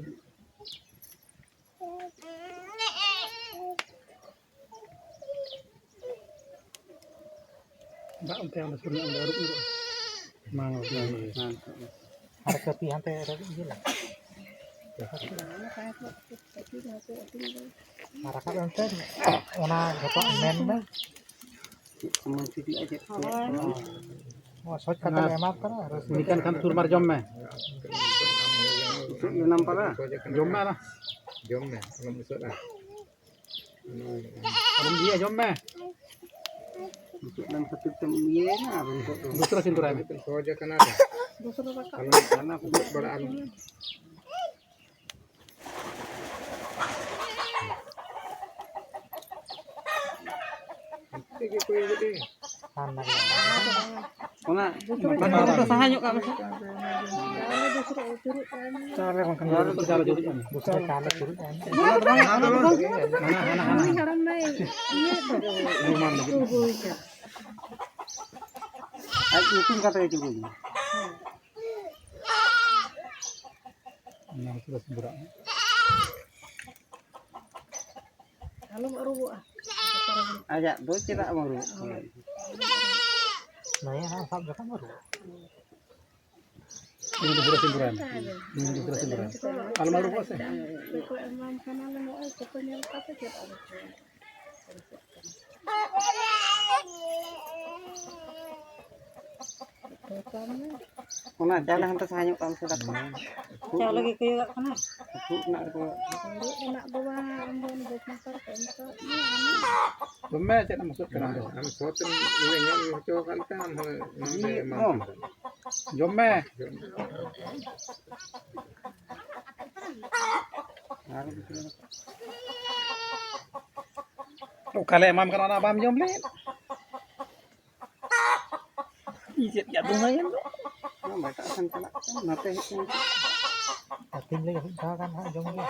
ᱫᱟᱜ ᱚᱱᱛᱮ ᱚᱸᱰᱮ ᱥᱩᱨ ᱧᱚᱜ ᱚᱸᱰᱮ ᱟᱹᱨᱩᱵ ᱧᱚᱜᱚᱜᱼᱟ᱾ ᱵᱟᱝ, ᱵᱟᱝ, ᱵᱟᱝ᱾ ᱟᱨ ᱠᱟᱹᱯᱤ ᱦᱟᱱᱛᱮ ᱨᱮ ᱤᱭᱟᱹ ᱞᱟ᱾ ᱟᱨ ᱨᱟᱠᱟᱵ ᱮᱱᱛᱮ ᱚᱱᱟ ᱡᱚᱛᱚ ᱢᱮᱱ ᱢᱮ᱾ ᱪᱮᱫ ᱠᱚ ᱢᱟᱹᱱᱥᱤ ᱞᱮᱜᱼᱟ, ᱪᱮᱫ ᱠᱚ? ᱱᱚᱣᱟ ᱥᱚᱡ ᱠᱟᱛᱮ ᱞᱮ ᱮᱢᱟ ᱠᱚ ᱠᱟᱱᱟ, ᱨᱟᱹᱥᱩᱱ᱾ ᱱᱤᱠᱟᱱ ᱠᱷᱟᱱ ᱛᱩᱨᱢᱟᱨ ᱡᱚᱢ ᱢᱮ᱾ ᱪᱮᱫ ᱡᱚᱢ ᱯᱟᱞᱟ? ᱡᱚᱢ ᱢᱮ ᱟᱞᱚ᱾ ᱡᱚᱢ ᱢᱮ, ᱟᱞᱚᱢ ᱩᱥᱟᱹᱫᱼᱟ᱾ ᱟᱞᱚᱢ ᱤᱭᱟᱹ, ᱡᱚᱢ ᱢᱮ᱾ ᱱᱤᱛᱚᱜ ᱞᱮᱱ ᱠᱷᱟᱹᱛᱤᱨ ᱛᱮᱢ ᱤᱭᱟᱹᱭᱮᱱᱟ, ᱟᱫᱚ ᱱᱤᱛᱚᱜ ᱫᱚ ᱫᱩᱥᱨᱟ ᱥᱤᱸᱫᱩᱨᱟᱭ ᱢᱮ᱾ ᱥᱚᱡ ᱠᱟᱱᱟ ᱞᱮ᱾ ᱟᱞᱚᱢ ᱫᱟᱱᱟ ᱠᱚ ᱵᱟᱲᱟ ᱟᱞᱚᱢ᱾ ᱚᱱᱟ ᱥᱟᱦᱟ ᱧᱚᱜ ᱠᱟᱜ ᱢᱮ᱾ ᱪᱟᱣᱞᱮ ᱵᱟᱝᱠᱷᱟᱱ ᱫᱚ ᱪᱟᱣᱞᱮ ᱪᱩᱨᱩᱜ ᱠᱟᱱᱟ᱾ ᱫᱚᱥᱨᱟ ᱪᱟᱣᱞᱮ ᱪᱩᱨᱩᱜ ᱠᱟᱱᱟ᱾ ᱦᱟᱱᱟ, ᱦᱟᱱᱟ, ᱦᱟᱱᱟ᱾ ᱩᱱᱤ ᱦᱟᱲᱟᱢ ᱫᱚᱭ ᱤᱭᱟᱹ ᱠᱟᱫᱟ᱾ ᱟᱡ ᱧᱩᱛᱩᱢ ᱠᱟᱛᱮ ᱜᱮ ᱪᱩᱨᱩᱡ ᱢᱮ᱾ ᱚᱱᱟ ᱠᱚᱫᱚ ᱥᱤᱸᱫᱩᱨᱟᱜ ᱢᱮ᱾ ᱟᱞᱚᱢ ᱟᱹᱨᱩᱵᱚᱜᱼᱟ᱾ ᱟᱡᱟᱜ ᱫᱚ ᱪᱮᱫᱟᱜ ᱵᱟᱝ ᱟᱹᱨᱩᱵᱚᱜ ᱠᱟᱱᱟ? ᱱᱚᱣᱟ ᱦᱟᱸᱜ ᱥᱟᱵ ᱡᱚᱠᱷᱚᱱ ᱟᱹᱨᱩᱵᱚᱜᱼᱟ᱾ ᱩᱱᱤ ᱫᱚ ᱯᱩᱨᱟᱹ ᱥᱤᱸᱫᱩᱨᱟᱭ ᱢᱮ᱾ ᱩᱱᱤ ᱫᱚ ᱯᱩᱨᱟᱹ ᱥᱤᱸᱫᱩᱨᱟᱭ ᱢᱮ᱾ ᱟᱞᱚᱢ ᱟᱹᱨᱩᱵᱚᱜᱼᱟ ᱥᱮ᱾ ᱚᱠᱚᱭ ᱠᱚ ᱮᱢᱟᱢ ᱠᱟᱱᱟ, ᱱᱚᱜᱼᱚᱭ ᱠᱚᱠᱚ ᱧᱮᱞ ᱠᱟᱛᱮ ᱪᱮᱫ ᱟᱫᱚ ᱠᱚ᱾ ᱚᱱᱟ ᱪᱟᱣᱞᱮ ᱦᱟᱱᱛᱮ ᱥᱟᱦᱟ ᱧᱚᱜ ᱠᱟᱜ ᱢᱮᱥᱮ ᱫᱟᱠᱟ᱾ ᱪᱟᱣᱞᱮ ᱜᱮ ᱠᱚᱭᱚᱜᱟᱜ ᱠᱟᱱᱟ᱾ ᱛᱩᱫ ᱨᱮᱱᱟᱜ ᱫᱚ᱾ ᱫᱩᱲᱩᱵ ᱨᱮᱱᱟᱜ ᱫᱚ ᱵᱟᱝ, ᱟᱢ ᱫᱚ ᱩᱱᱤ ᱵᱮᱥ ᱢᱟᱥᱴᱟᱨ ᱠᱚ ᱮᱢ ᱠᱟᱣᱟᱫ ᱢᱮᱭᱟ, ᱚᱱᱟ᱾ ᱫᱚᱢᱮ ᱪᱮᱫ ᱮᱢ ᱩᱥᱟᱹᱫ ᱠᱟᱱᱟ ᱟᱢ ᱫᱚ? ᱟᱢ ᱥᱚᱛ ᱮᱢ ᱧᱮᱞ ᱦᱚᱪᱚ ᱟᱠᱟᱫ ᱞᱮᱠᱟ, ᱟᱢ ᱦᱚᱸ ᱱᱚᱰᱮ ᱮᱢᱟᱢ ᱠᱟᱱᱟ᱾ ᱡᱚᱢ ᱢᱮ᱾ ᱚᱠᱟᱞᱮ ᱮᱢᱟᱢ ᱠᱟᱱᱟ, ᱚᱱᱟ ᱵᱟᱢ ᱡᱚᱢ ᱞᱮᱫ? ᱤᱧ ᱪᱮᱫ ᱡᱟᱫᱩ ᱦᱩᱭᱮᱱ ᱫᱚ? ᱵᱟᱝ, ᱮᱴᱟᱜ ᱥᱮᱱ ᱪᱟᱞᱟᱜ ᱠᱟᱱᱟ, ᱱᱚᱛᱮ ᱦᱮᱡ ᱞᱮᱱ ᱠᱷᱟᱱ᱾ ᱟᱹᱛᱤᱧ ᱞᱟᱹᱜᱤᱫ ᱢᱤᱫ ᱫᱷᱟᱣ ᱜᱟᱱ ᱦᱟᱸᱜ ᱡᱚᱢ ᱜᱮ᱾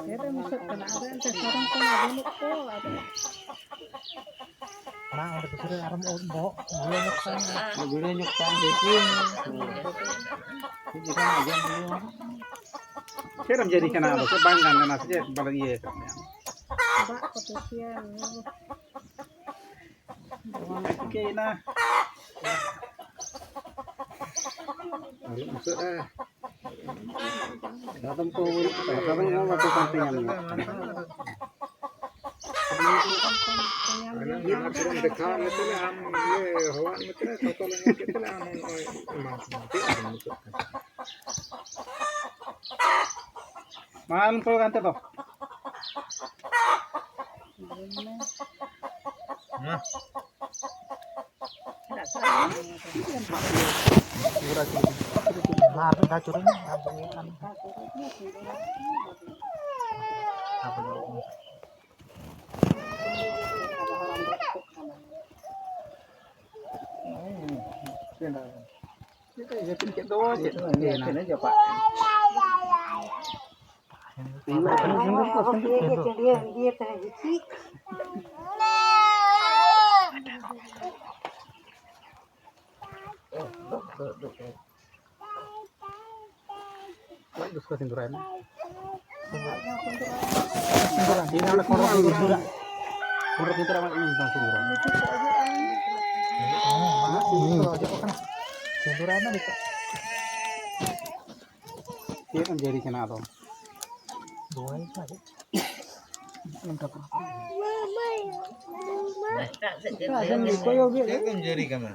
ᱪᱮᱫ ᱮᱢ ᱵᱩᱡᱷᱟᱹᱜ ᱠᱟᱱᱟ? ᱟᱫᱚ ᱮᱱᱛᱮ ᱥᱟᱫᱚᱢ ᱠᱚᱢᱟ ᱵᱟᱹᱱᱩᱜ ᱠᱚ, ᱟᱫᱚ ᱚᱱᱟ ᱚᱸᱰᱮ ᱫᱩᱥᱨᱟᱹ ᱟᱨᱚᱢ ᱵᱚᱦᱚᱜ ᱜᱷᱩᱨᱟᱹ ᱧᱚᱜ ᱠᱟᱱ᱾ ᱜᱷᱩᱨᱟᱹ ᱧᱚᱜ ᱠᱟᱱ ᱫᱮᱠᱷᱤ᱾ ᱪᱮᱫ ᱞᱮᱠᱟᱱᱟᱜ ᱡᱚᱢ ᱦᱩᱭᱩᱜᱼᱟ? ᱪᱮᱫ ᱮᱢ ᱡᱟᱹᱨᱤ ᱠᱟᱱᱟ ᱟᱫᱚ? ᱪᱮᱫ ᱵᱟᱝ ᱜᱟᱱ ᱞᱮᱱᱟ ᱥᱮ ᱪᱮᱫ? ᱵᱟᱞᱮ ᱤᱭᱟᱹ ᱟᱠᱟᱫ ᱢᱮᱭᱟ᱾ ᱫᱟᱜ ᱠᱚ ᱛᱮᱠᱮᱭᱟ᱾ ᱪᱤᱠᱟᱹᱭᱮᱱᱟ? ᱟᱞᱚᱢ ᱩᱥᱟᱹᱫᱼᱟ᱾ ᱥᱟᱫᱚᱢ ᱠᱚ ᱵᱟᱹᱱᱩᱜ ᱠᱚᱣᱟ, ᱥᱟᱫᱚᱢ ᱦᱚᱸ ᱵᱟᱠᱚ ᱯᱟᱱᱛᱮ ᱧᱟᱢ ᱧᱚᱜ ᱠᱟᱱᱟ᱾ ᱟᱞᱮ ᱚᱱᱟ ᱠᱚᱨᱮᱢ ᱫᱮᱠᱷᱟᱣᱟᱫ ᱞᱮᱛᱮ ᱟᱢ ᱤᱭᱟᱹ ᱦᱚᱦᱚᱣᱟᱫ ᱢᱮᱛᱮ ᱥᱚᱠᱚᱞ ᱧᱮᱞ ᱠᱮᱫ ᱛᱮ ᱟᱢ ᱦᱚᱸ ᱱᱚᱜᱼᱚᱭ ᱮᱢᱟᱢ ᱠᱟᱱᱟ᱾ ᱪᱮᱫ ᱮᱢ ᱩᱥᱟᱹᱫ ᱠᱟᱱᱟ? ᱢᱟ ᱟᱞᱚᱢ ᱠᱚᱭᱚᱜᱟ ᱚᱱᱛᱮ ᱫᱚ᱾ ᱢᱟ᱾ ᱪᱮᱫᱟᱜ ᱟᱨ ᱢᱤᱫ ᱫᱷᱟᱣ ᱪᱩᱨᱩᱡ ᱢᱮ, ᱟᱨ ᱵᱟᱹᱜᱤᱭᱟᱜ ᱠᱷᱟᱱ᱾ ᱡᱟᱹᱯᱤᱫ ᱠᱮᱫ ᱫᱚ ᱪᱮᱫ ᱮᱢ ᱪᱤᱠᱟᱹᱭᱮᱱᱟ? ᱞᱟᱡ ᱫᱩᱥᱨᱟ ᱥᱤᱸᱫᱩᱨᱟᱭ ᱢᱮ᱾ ᱥᱤᱸᱫᱩᱨ ᱟᱭ ᱢᱮ᱾ ᱤᱧ ᱚᱸᱰᱮ ᱠᱷᱚᱱ ᱨᱚᱲ ᱥᱤᱸᱫᱩᱨ ᱟᱭ᱾ ᱠᱷᱚᱱ ᱨᱚᱲ ᱥᱤᱸᱫᱩᱨ ᱟᱭ ᱢᱮ, ᱤᱧ ᱥᱟᱶ ᱥᱤᱸᱫᱩᱨ ᱟᱭ ᱢᱮ᱾ ᱦᱮᱸ, ᱦᱮᱸ, ᱥᱤᱸᱫᱩᱨ ᱟᱭ ᱢᱮ ᱱᱤᱛᱚᱜ᱾ ᱪᱮᱫ ᱮᱢ ᱡᱟᱹᱨᱤ ᱠᱟᱱᱟ ᱟᱫᱚ? ᱫᱚᱦᱚᱭ ᱢᱮ᱾ ᱪᱮᱫ ᱮᱢ ᱡᱟᱹᱨᱤ ᱠᱟᱱᱟ?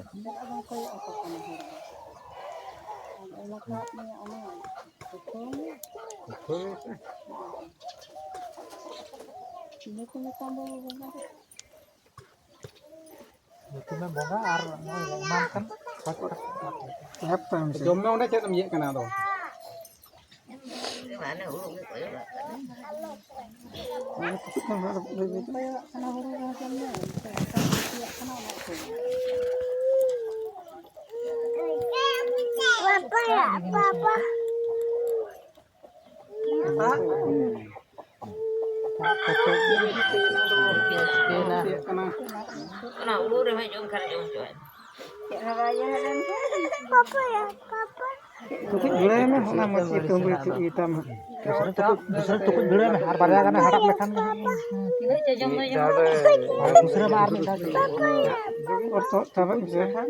ᱧᱩᱛᱩᱢᱮ ᱵᱚᱸᱜᱟ ᱟᱨ ᱱᱚᱜᱼᱚᱭ ᱮᱢᱟᱢ ᱠᱟᱱ ᱦᱮᱸ ᱛᱚ, ᱡᱚᱢ ᱢᱮ ᱚᱸᱰᱮ, ᱪᱮᱫ ᱮᱢ ᱤᱭᱟᱹᱜ ᱠᱟᱱᱟ ᱟᱫᱚ? ᱚᱱᱟ ᱩᱰᱩᱠ ᱨᱮᱦᱚᱸ ᱡᱚᱢ ᱠᱷᱟᱱ ᱡᱚᱢ ᱦᱚᱪᱚᱣᱟᱭ ᱢᱮ᱾ ᱯᱟᱯᱟ, ᱯᱟᱯᱟ᱾ ᱠᱟᱹᱴᱤᱡ ᱵᱷᱤᱲᱟᱹᱣ ᱢᱮ, ᱚᱱᱟ ᱢᱟᱹᱪᱤ ᱛᱩᱢᱵᱩᱭ ᱛᱩᱫ ᱜᱮᱛᱟᱢ ᱦᱟᱸᱜ᱾ ᱫᱩᱥᱨᱟᱹ ᱴᱩᱠᱩᱡ, ᱫᱩᱥᱨᱟᱹ ᱴᱩᱠᱩᱡ ᱵᱷᱤᱲᱟᱹᱣ ᱢᱮ, ᱟᱨ ᱵᱟᱨᱭᱟ ᱜᱟᱱᱮ ᱦᱟᱲᱟᱯ ᱞᱮᱠᱷᱟᱱ ᱜᱮ ᱦᱟᱸᱜ᱾ ᱛᱤᱱᱟᱹᱜ ᱪᱚ ᱡᱚᱢ ᱫᱚᱭ ᱡᱚᱢ ᱠᱟᱫᱟ᱾ ᱟᱨ ᱫᱩᱥᱨᱟᱹ ᱢᱟ ᱟᱨ ᱢᱤᱫ ᱫᱷᱟᱣ ᱡᱚᱢ᱾ ᱚᱨ ᱛᱚ ᱛᱟᱵᱮ ᱵᱩᱡᱷᱟᱹᱣ ᱠᱷᱟᱱ᱾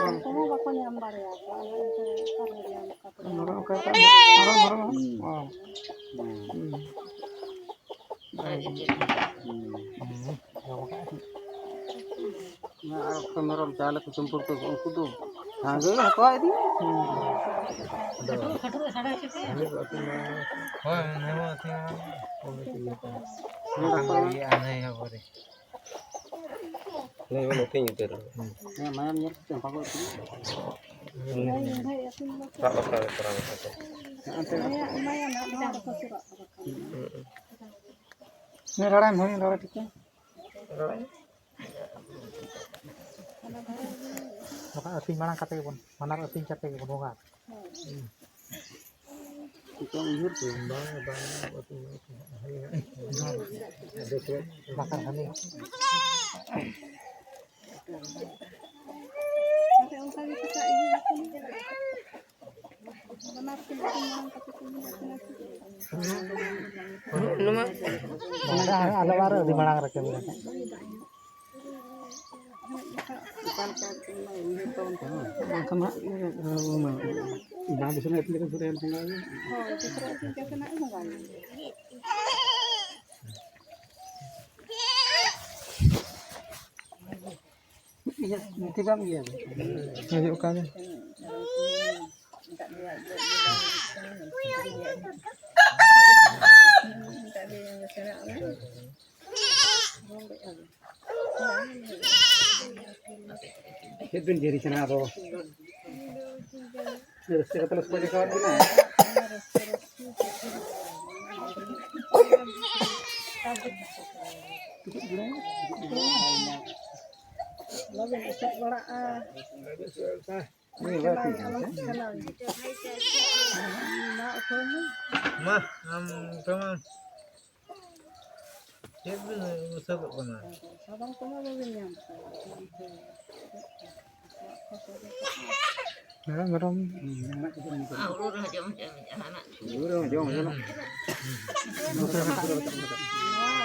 ᱩᱱᱠᱩ ᱦᱚᱸ ᱵᱟᱠᱚ ᱧᱟᱢ ᱫᱟᱲᱮᱭᱟᱠᱚᱣᱟ, ᱚᱱᱟ ᱤᱭᱟᱹᱛᱮ ᱚᱠᱟ ᱨᱮ ᱧᱟᱢ ᱠᱟᱛᱮ ᱱᱚᱰᱮ ᱚᱱᱠᱟ ᱠᱟᱜ ᱢᱮ᱾ ᱢᱟᱨᱟᱝ, ᱢᱟᱨᱟᱝ, ᱢᱟᱨᱟᱝ᱾ ᱦᱩᱸ᱾ ᱚ᱾ ᱦᱩᱸ᱾ ᱦᱩᱸ᱾ ᱚᱱᱟ ᱟᱨ ᱚᱠᱚᱭ ᱢᱮᱨᱚᱢ ᱪᱟᱣᱞᱮ ᱠᱚ ᱪᱩᱢᱯᱩᱲ ᱠᱚ, ᱩᱱᱠᱩ ᱫᱚ ᱥᱟᱸᱜᱮ ᱦᱟᱛᱟᱣ ᱤᱫᱤ᱾ ᱦᱳᱭ, ᱚᱱᱟ ᱦᱚᱸ ᱟᱹᱛᱤᱧ ᱢᱟᱲᱟᱝ ᱨᱮ᱾ ᱦᱳᱭ, ᱚᱱᱟ ᱦᱚᱸ ᱟᱹᱛᱤᱧ ᱢᱟᱲᱟᱝ ᱨᱮ᱾ ᱦᱩᱸ᱾ ᱤᱭᱟᱹ, ᱟᱨ ᱱᱟᱹᱭ ᱦᱚᱸ ᱯᱚᱨᱮ᱾ ᱱᱩᱭ ᱵᱚᱱ ᱟᱹᱛᱤᱧ ᱩᱛᱟᱹᱨ ᱠᱟᱱᱟ᱾ ᱦᱮᱸ, ᱢᱟᱭᱟᱢ ᱧᱮᱞ ᱠᱟᱛᱮ ᱚᱱᱠᱟ ᱠᱚ ᱟᱹᱛᱤᱧᱟ᱾ ᱦᱩᱸ᱾ ᱨᱟᱜ ᱵᱟᱠᱷᱨᱟ ᱜᱮ ᱠᱚᱨᱟᱣ ᱠᱟᱛᱮ᱾ ᱦᱮᱸ, ᱚᱱᱛᱮ ᱨᱮ᱾ ᱦᱩᱸ᱾ ᱱᱩᱭ ᱨᱟᱲᱟᱭ ᱢᱮ, ᱦᱩᱭ ᱨᱟᱲᱟ ᱴᱷᱤᱠ ᱜᱮᱭᱟ᱾ ᱨᱟᱲᱟᱭ ᱢᱮ᱾ ᱵᱟᱠᱷᱟᱱ ᱟᱹᱛᱤᱧ ᱢᱟᱲᱟᱝ ᱠᱟᱛᱮ ᱜᱮᱵᱚᱱ, ᱵᱟᱱᱟᱨ ᱟᱹᱛᱤᱧ ᱠᱟᱛᱮ ᱜᱮᱵᱚᱱ ᱵᱚᱸᱜᱟ᱾ ᱱᱤᱛᱚᱝ ᱩᱭᱦᱟᱹᱨ ᱠᱚ᱾ ᱵᱟᱝ, ᱵᱟᱝ, ᱵᱟᱝ, ᱵᱟᱠᱷᱟᱱ ᱦᱟᱹᱱᱤ᱾ ᱱᱚᱣᱟ ᱟᱞᱮ ᱚᱲᱟᱜ ᱨᱮ ᱟᱹᱰᱤ ᱢᱟᱲᱟᱝ ᱨᱮ ᱠᱟᱹᱢᱤ ᱠᱟᱱᱟ᱾ ᱵᱟᱝᱠᱷᱟᱱ ᱦᱟᱸᱜ, ᱵᱟᱝ ᱫᱤᱥᱚᱢ ᱟᱹᱛᱤᱧ ᱠᱟᱛᱮ ᱥᱩᱨ ᱨᱮ ᱵᱚᱸᱜᱟ ᱜᱮ᱾ ᱦᱳᱭ, ᱫᱤᱥᱚᱢ ᱟᱹᱛᱤᱧ ᱠᱟᱛᱮ ᱱᱟᱜ ᱵᱚᱸᱜᱟ ᱜᱮ᱾ ᱤᱭᱟᱹ, ᱱᱩᱠᱩ ᱵᱟᱢ ᱤᱭᱟᱹ ᱫᱟ? ᱦᱤᱡᱩᱜ ᱠᱟᱱ᱾ ᱪᱮᱫ ᱵᱤᱱ ᱡᱟᱹᱨᱤ ᱠᱟᱱᱟ ᱟᱫᱚ? ᱨᱟᱹᱥᱠᱟᱹ ᱠᱟᱛᱮ ᱞᱮ ᱥᱚᱢᱚᱭ ᱫᱮᱠᱷᱟᱣᱟᱫ ᱵᱤᱱᱟ᱾ ᱵᱟᱵᱤᱱ ᱮᱥᱮᱫ ᱵᱟᱲᱟᱜᱼᱟ᱾ ᱢᱟ, ᱟᱢ ᱩᱴᱷᱟᱹᱣ ᱢᱮ᱾ ᱪᱮᱫ ᱵᱤᱱ ᱩᱥᱟᱹᱫᱚᱜ ᱠᱟᱱᱟ? ᱥᱟᱫᱚᱢ ᱠᱚᱢᱟ ᱵᱟᱵᱤᱱ ᱧᱟᱢ ᱠᱚᱣᱟ᱾ ᱢᱮᱨᱚᱢ, ᱢᱮᱨᱚᱢ᱾ ᱦᱩᱲᱩ ᱨᱮᱦᱚᱸ ᱡᱚᱢ ᱦᱚᱪᱚᱭ ᱢᱮ, ᱡᱟᱦᱟᱱᱟᱜ᱾ ᱦᱩᱲᱩ ᱨᱮᱦᱚᱸ ᱡᱚᱢ ᱦᱚᱪᱚᱭ ᱢᱮ᱾ ᱱᱚᱣᱟ,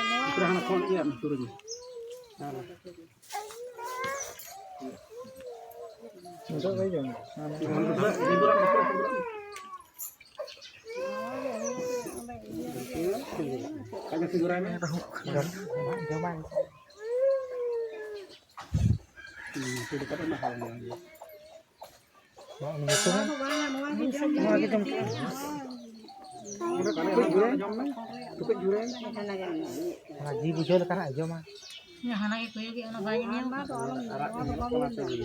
ᱱᱚᱣᱟ ᱩᱛᱨᱟ ᱦᱟᱱᱟ ᱠᱷᱚᱱ ᱤᱭᱟᱹ ᱥᱩᱨ ᱨᱮ᱾ ᱱᱤᱛᱚᱜ ᱫᱚᱭ ᱡᱚᱢ ᱮᱫᱟ᱾ ᱡᱚᱢ, ᱡᱚᱢᱟᱭ᱾ ᱱᱚᱣᱟ ᱜᱮ ᱡᱚᱢ ᱠᱮᱫᱟ᱾ ᱚᱱᱟ ᱡᱤ ᱵᱩᱡᱷᱟᱹᱣ ᱞᱮᱠᱟᱱᱟᱜ ᱮ ᱡᱚᱢᱟ᱾ ᱦᱟᱱᱟ ᱜᱮ ᱠᱚᱭᱚᱜᱮ, ᱚᱱᱟ ᱵᱟᱭ ᱧᱮᱞ ᱧᱟᱢ ᱟᱨᱟᱜ ᱠᱟᱫᱟ᱾ ᱧᱮᱞᱚᱜ ᱠᱟᱱᱟ ᱥᱮ ᱵᱟᱝ?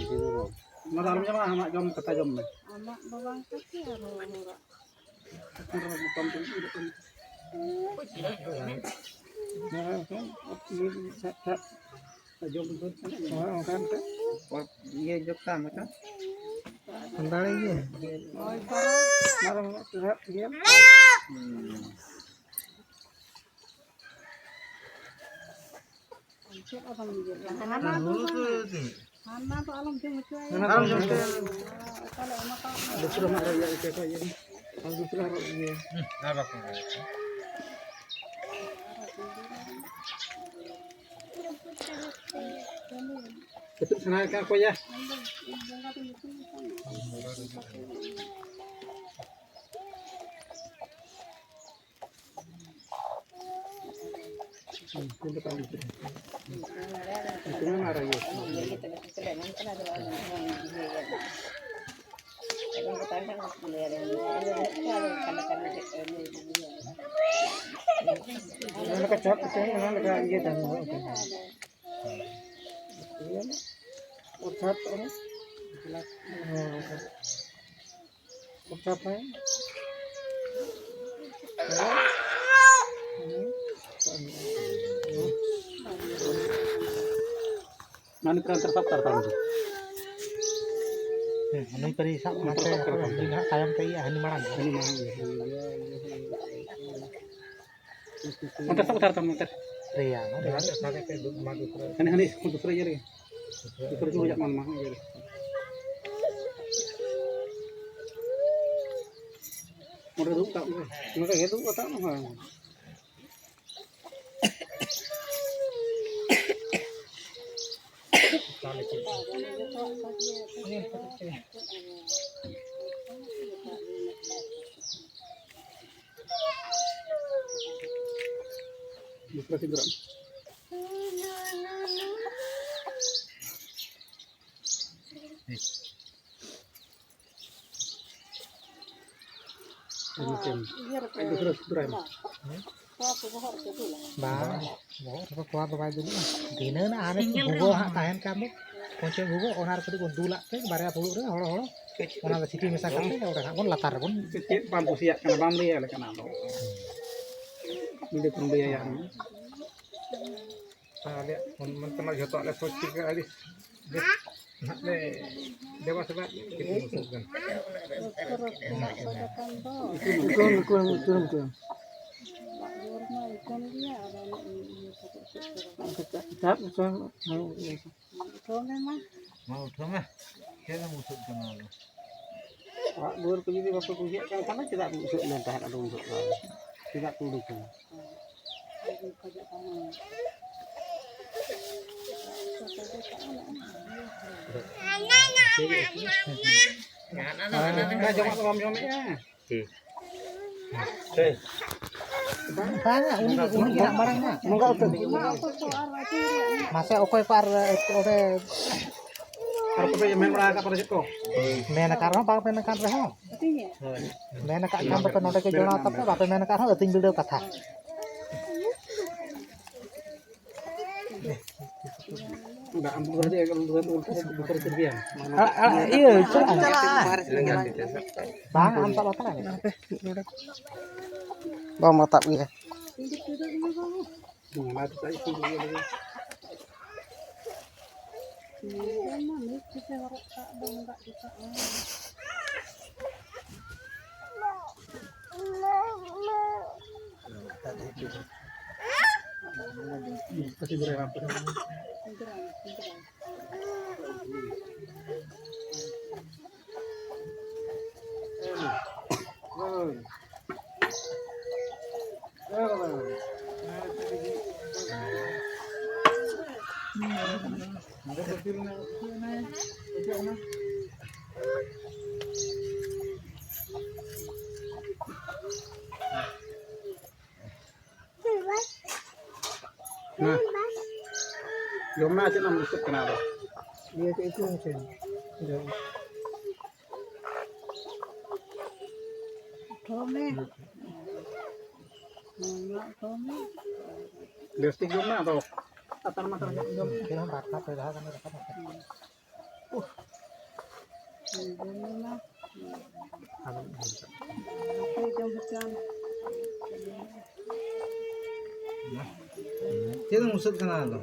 ᱚᱱᱟ ᱫᱚ ᱟᱞᱚᱢ ᱡᱚᱢᱟ, ᱟᱢᱟᱜ ᱡᱚᱢ ᱠᱟᱛᱷᱟ ᱡᱚᱢ ᱢᱮ᱾ ᱟᱢᱟᱜ ᱫᱚ ᱵᱟᱝ ᱠᱟᱛᱮ ᱟᱨᱦᱚᱸ ᱦᱚᱲᱟᱜ᱾ ᱦᱚᱯᱚᱱ ᱦᱚᱯᱚᱱ ᱛᱮ ᱤᱧ ᱫᱚ ᱦᱮᱸ, ᱦᱮᱸ, ᱤᱭᱟᱹ ᱥᱟᱵ, ᱥᱟᱵ᱾ ᱡᱚᱢ ᱫᱚ ᱦᱮᱸ, ᱚᱱᱠᱟ ᱚᱱᱠᱟ᱾ ᱤᱭᱟᱹ ᱡᱚᱜ ᱛᱟᱢ ᱢᱤᱫᱴᱟᱝ᱾ ᱫᱟᱲᱮ ᱜᱮ᱾ ᱢᱟᱨᱟᱝ ᱧᱚᱜ ᱛᱮ ᱥᱟᱵ ᱜᱮᱭᱟ᱾ ᱦᱩᱸ᱾ ᱪᱮᱫ ᱟᱫᱚᱢ ᱤᱭᱟᱹ ᱠᱟᱜᱼᱟ? ᱦᱟᱱᱟ ᱫᱚ ᱦᱩᱲᱩ ᱵᱟᱝ᱾ ᱫᱚ ᱪᱮᱫ? ᱦᱟᱱᱟ ᱫᱚ ᱟᱞᱚᱢ ᱡᱚᱢ ᱦᱚᱪᱚᱣᱟᱭᱟ᱾ ᱦᱟᱱᱟ ᱫᱚ ᱟᱞᱚᱢ ᱡᱚᱢ ᱦᱚᱪᱚᱣᱟᱭᱟ᱾ ᱚᱠᱟ ᱞᱮ ᱮᱢᱟ ᱠᱟᱜ ᱢᱮ? ᱞᱩᱛᱩᱨ ᱨᱮ ᱢᱟᱜ ᱨᱮ ᱤᱭᱟᱹ ᱦᱚᱪᱚ ᱠᱚᱣᱟ, ᱤᱭᱟᱹ᱾ ᱦᱩᱸ, ᱟᱨ ᱵᱟᱠᱚ ᱧᱟᱢᱟ᱾ ᱪᱮᱯᱮᱫ ᱥᱟᱱᱟᱭᱮ ᱠᱟᱱ ᱚᱠᱚᱭ ᱭᱟ? ᱚᱱᱟ ᱞᱮᱠᱟ ᱪᱟᱯ ᱠᱟᱛᱮ, ᱚᱱᱟ ᱞᱮᱠᱟ ᱤᱭᱟᱹ ᱛᱟᱦᱮᱱ ᱢᱟ᱾ ᱚᱨᱛᱷᱟᱛ ᱚᱱᱟ, ᱦᱮᱸ, ᱚᱱᱠᱟ᱾ ᱚᱨᱛᱷᱟᱛ ᱦᱮᱸ᱾ ᱢᱟᱱᱮ ᱯᱨᱟᱱᱛᱟᱨ ᱥᱟᱵ ᱛᱟᱨ ᱛᱟᱢ᱾ ᱦᱮᱸ, ᱱᱩᱭ ᱯᱟᱹᱨᱤ ᱥᱟᱵ ᱱᱩᱭ ᱯᱟᱹᱨᱤ ᱠᱟᱛᱮ ᱥᱟᱵ ᱛᱟᱨ ᱛᱟᱢ᱾ ᱱᱩᱭ ᱱᱟᱦᱟᱜ ᱛᱟᱭᱚᱢ ᱛᱮ ᱤᱭᱟᱹ ᱦᱟᱹᱱᱤ ᱢᱟᱲᱟᱝ᱾ ᱦᱟᱹᱱᱤ ᱢᱟᱲᱟᱝ ᱜᱮ᱾ ᱚᱱᱛᱮ ᱥᱟᱵ ᱩᱛᱟᱹᱨ ᱛᱟᱢ, ᱚᱱᱛᱮ᱾ ᱨᱮᱭᱟᱲ, ᱨᱮᱭᱟᱲ᱾ ᱦᱟᱹᱱᱤ, ᱦᱟᱹᱱᱤ, ᱫᱩᱥᱨᱟᱹ ᱤᱭᱟᱹ ᱨᱮᱜᱮ᱾ ᱫᱩᱥᱨᱟᱹ ᱡᱳᱨ ᱨᱮᱭᱟᱜ ᱢᱟᱱ ᱢᱟ, ᱤᱭᱟᱹ ᱨᱮ᱾ ᱚᱸᱰᱮ ᱫᱩᱲᱩᱵ ᱠᱟᱜ ᱢᱮ᱾ ᱱᱚᱰᱮ ᱜᱮ ᱫᱩᱲᱩᱵ ᱠᱟᱜ ᱢᱮ, ᱦᱳᱭ᱾ ᱤᱭᱟᱹ ᱨᱮᱠᱚ ᱵᱟᱝ, ᱵᱚᱦᱚᱜ ᱨᱮᱫᱚ ᱛᱚᱣᱟ ᱫᱚ ᱵᱟᱭ ᱫᱩᱞᱩᱜᱼᱟ᱾ ᱫᱷᱤᱱᱟᱹᱱ ᱟᱨ ᱵᱷᱩᱜᱟᱹᱜ ᱦᱟᱸᱜ ᱛᱟᱦᱮᱱ ᱠᱷᱟᱱ ᱫᱚ, ᱯᱚᱧᱪᱚ ᱵᱷᱩᱜᱟᱹᱜ, ᱚᱱᱟ ᱨᱮ ᱠᱟᱹᱴᱤᱡ ᱵᱚᱱ ᱫᱩᱞᱟᱜ ᱛᱮ ᱵᱟᱨᱭᱟ ᱯᱷᱩᱲᱩᱜ ᱨᱮ ᱦᱚᱲᱚ ᱦᱚᱲᱚ, ᱚᱱᱟ ᱫᱚ ᱥᱤᱯᱤ ᱢᱮᱥᱟ ᱠᱟᱛᱮ ᱚᱸᱰᱮ ᱦᱟᱸᱜ ᱵᱚᱱ ᱞᱟᱛᱟᱨ ᱨᱮᱵᱚᱱ ᱪᱮᱫ ᱵᱟᱢ ᱠᱩᱥᱤᱭᱟᱜ ᱠᱟᱱᱟ, ᱵᱟᱢ ᱞᱟᱹᱭ ᱟᱞᱮ ᱠᱟᱱᱟ ᱟᱫᱚ᱾ ᱱᱚᱰᱮ ᱠᱷᱚᱱ ᱞᱟᱹᱭ ᱟᱭᱟ᱾ ᱟᱞᱮᱭᱟᱜ ᱢᱚᱱ ᱛᱮᱢᱟ ᱡᱷᱚᱛᱚ ᱟᱞᱮ ᱥᱚᱪ ᱴᱷᱤᱠ ᱟᱹᱰᱤ ᱵᱮᱥ ᱱᱟᱦᱟᱜ ᱞᱮ ᱫᱮᱵᱟ ᱥᱮᱵᱟ ᱠᱮᱫ ᱠᱚᱣᱟ ᱥᱚᱵ ᱜᱟᱱ᱾ ᱩᱱᱠᱩ, ᱩᱱᱠᱩ, ᱩᱱᱠᱩ, ᱩᱱᱠᱩ᱾ ᱥᱟᱵ ᱦᱚᱪᱚ ᱢᱮ᱾ ᱢᱟ ᱩᱴᱷᱟᱹᱣ ᱢᱮ᱾ ᱪᱮᱫ ᱮᱢ ᱩᱥᱟᱹᱫ ᱠᱟᱱᱟ ᱟᱫᱚ? ᱚᱲᱟᱜ ᱫᱩᱣᱟᱹᱨ ᱠᱚ ᱡᱩᱫᱤ ᱵᱟᱯᱮ ᱠᱩᱥᱤᱭᱟᱜ ᱠᱟᱱ ᱠᱷᱟᱱ ᱫᱚ ᱪᱮᱫᱟᱜ ᱯᱮ ᱩᱥᱟᱹᱫ ᱞᱮᱱ ᱛᱟᱦᱮᱸᱫ ᱟᱫᱚ ᱩᱱ ᱡᱚᱦᱚᱜ ᱫᱚ? ᱪᱮᱫᱟᱜ ᱯᱮ ᱩᱰᱩᱠ ᱮᱱᱟ? ᱚᱱᱟ ᱡᱚᱢᱟᱜ ᱫᱚ ᱵᱟᱢ ᱡᱚᱢᱮᱜᱼᱟ? ᱵᱟᱝᱟ, ᱩᱱᱤ, ᱩᱱᱤ ᱜᱮ ᱦᱟᱸᱜ ᱢᱟᱲᱟᱝ ᱢᱟ᱾ ᱵᱚᱸᱜᱟ ᱩᱛᱟᱹᱨ᱾ ᱢᱟᱥᱮ ᱚᱠᱚᱭ ᱠᱚ ᱟᱨ ᱚᱸᱰᱮ ᱟᱨ ᱠᱚᱯᱮ ᱢᱮᱱ ᱵᱟᱲᱟ ᱟᱠᱟᱫ ᱯᱟᱞᱮ ᱪᱮᱫ ᱠᱚ? ᱢᱮᱱ ᱟᱠᱟᱫ ᱨᱮᱦᱚᱸ, ᱵᱟᱝ ᱢᱮᱱ ᱟᱠᱟᱫ ᱨᱮᱦᱚᱸ᱾ ᱦᱳᱭ᱾ ᱢᱮᱱ ᱟᱠᱟᱫ ᱠᱷᱟᱱ ᱫᱚᱯᱮ ᱱᱚᱰᱮ ᱜᱮ ᱡᱚᱲᱟᱣ ᱛᱟᱯᱮ, ᱵᱟᱯᱮ ᱢᱮᱱ ᱟᱠᱟᱫ ᱨᱮᱦᱚᱸ ᱟᱹᱛᱤᱧ ᱵᱤᱰᱟᱹᱣ ᱠᱟᱛᱷᱟ᱾ ᱟᱲᱟᱜ, ᱟᱲᱟᱜ, ᱤᱭᱟᱹ, ᱪᱟᱞᱟᱜᱼᱟ᱾ ᱵᱟᱝ, ᱟᱢ ᱥᱟᱵ ᱦᱟᱛᱟᱲᱟ᱾ ᱵᱟᱢ ᱨᱟᱛᱟᱵ ᱜᱮᱭᱟ᱾ ᱦᱮᱸ᱾ ᱡᱚᱢ ᱢᱮ, ᱪᱮᱫ ᱮᱢ ᱫᱤᱥᱟᱹᱜ ᱠᱟᱱᱟ ᱟᱫᱚ? ᱤᱭᱟᱹ ᱠᱚ ᱤᱥᱤᱱ ᱦᱚᱪᱚᱭ ᱢᱮ᱾ ᱡᱚᱢ ᱢᱮ᱾ ᱩᱴᱷᱟᱹᱣ ᱢᱮ᱾ ᱡᱟᱹᱥᱛᱤ ᱡᱚᱢ ᱢᱮ, ᱟᱫᱚ ᱟᱛᱟᱨ ᱢᱟᱛᱟᱨ ᱧᱚᱜ ᱡᱚᱢ ᱢᱮ᱾ ᱪᱮᱫ ᱦᱚᱸ ᱵᱟᱨ ᱫᱷᱟᱣ ᱯᱮ ᱫᱷᱟᱣ ᱜᱟᱱ ᱨᱟᱠᱟᱵ ᱟᱠᱟᱫᱟ᱾ ᱩᱦ᱾ ᱡᱚᱢ ᱢᱮ ᱢᱟ᱾ ᱟᱫᱚ ᱦᱟᱯᱮ ᱡᱚᱢ ᱦᱚᱪᱚᱣᱟᱱ᱾ ᱪᱮᱫ ᱮᱢ ᱩᱥᱟᱹᱫ ᱠᱟᱱᱟ ᱟᱫᱚ?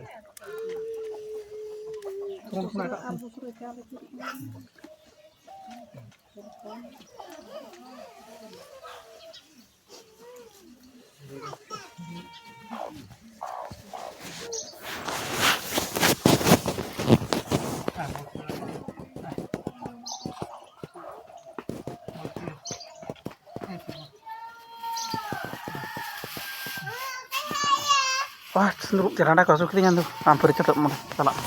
ᱟᱨ ᱵᱩᱥᱩᱨ ᱪᱟᱣᱞᱮ ᱪᱮᱫ ᱠᱟᱱᱟ? ᱯᱟᱦᱴ ᱫᱩᱲᱩᱵ ᱛᱮ ᱰᱟᱸᱰᱟ ᱠᱚ ᱦᱟᱹᱥᱩ ᱠᱤᱫᱤᱧᱟ, ᱟᱫᱚ ᱟᱢ ᱯᱟᱹᱨᱤ ᱪᱚᱴᱚᱜ ᱢᱚᱱᱮ ᱪᱟᱞᱟᱜ ᱢᱮ᱾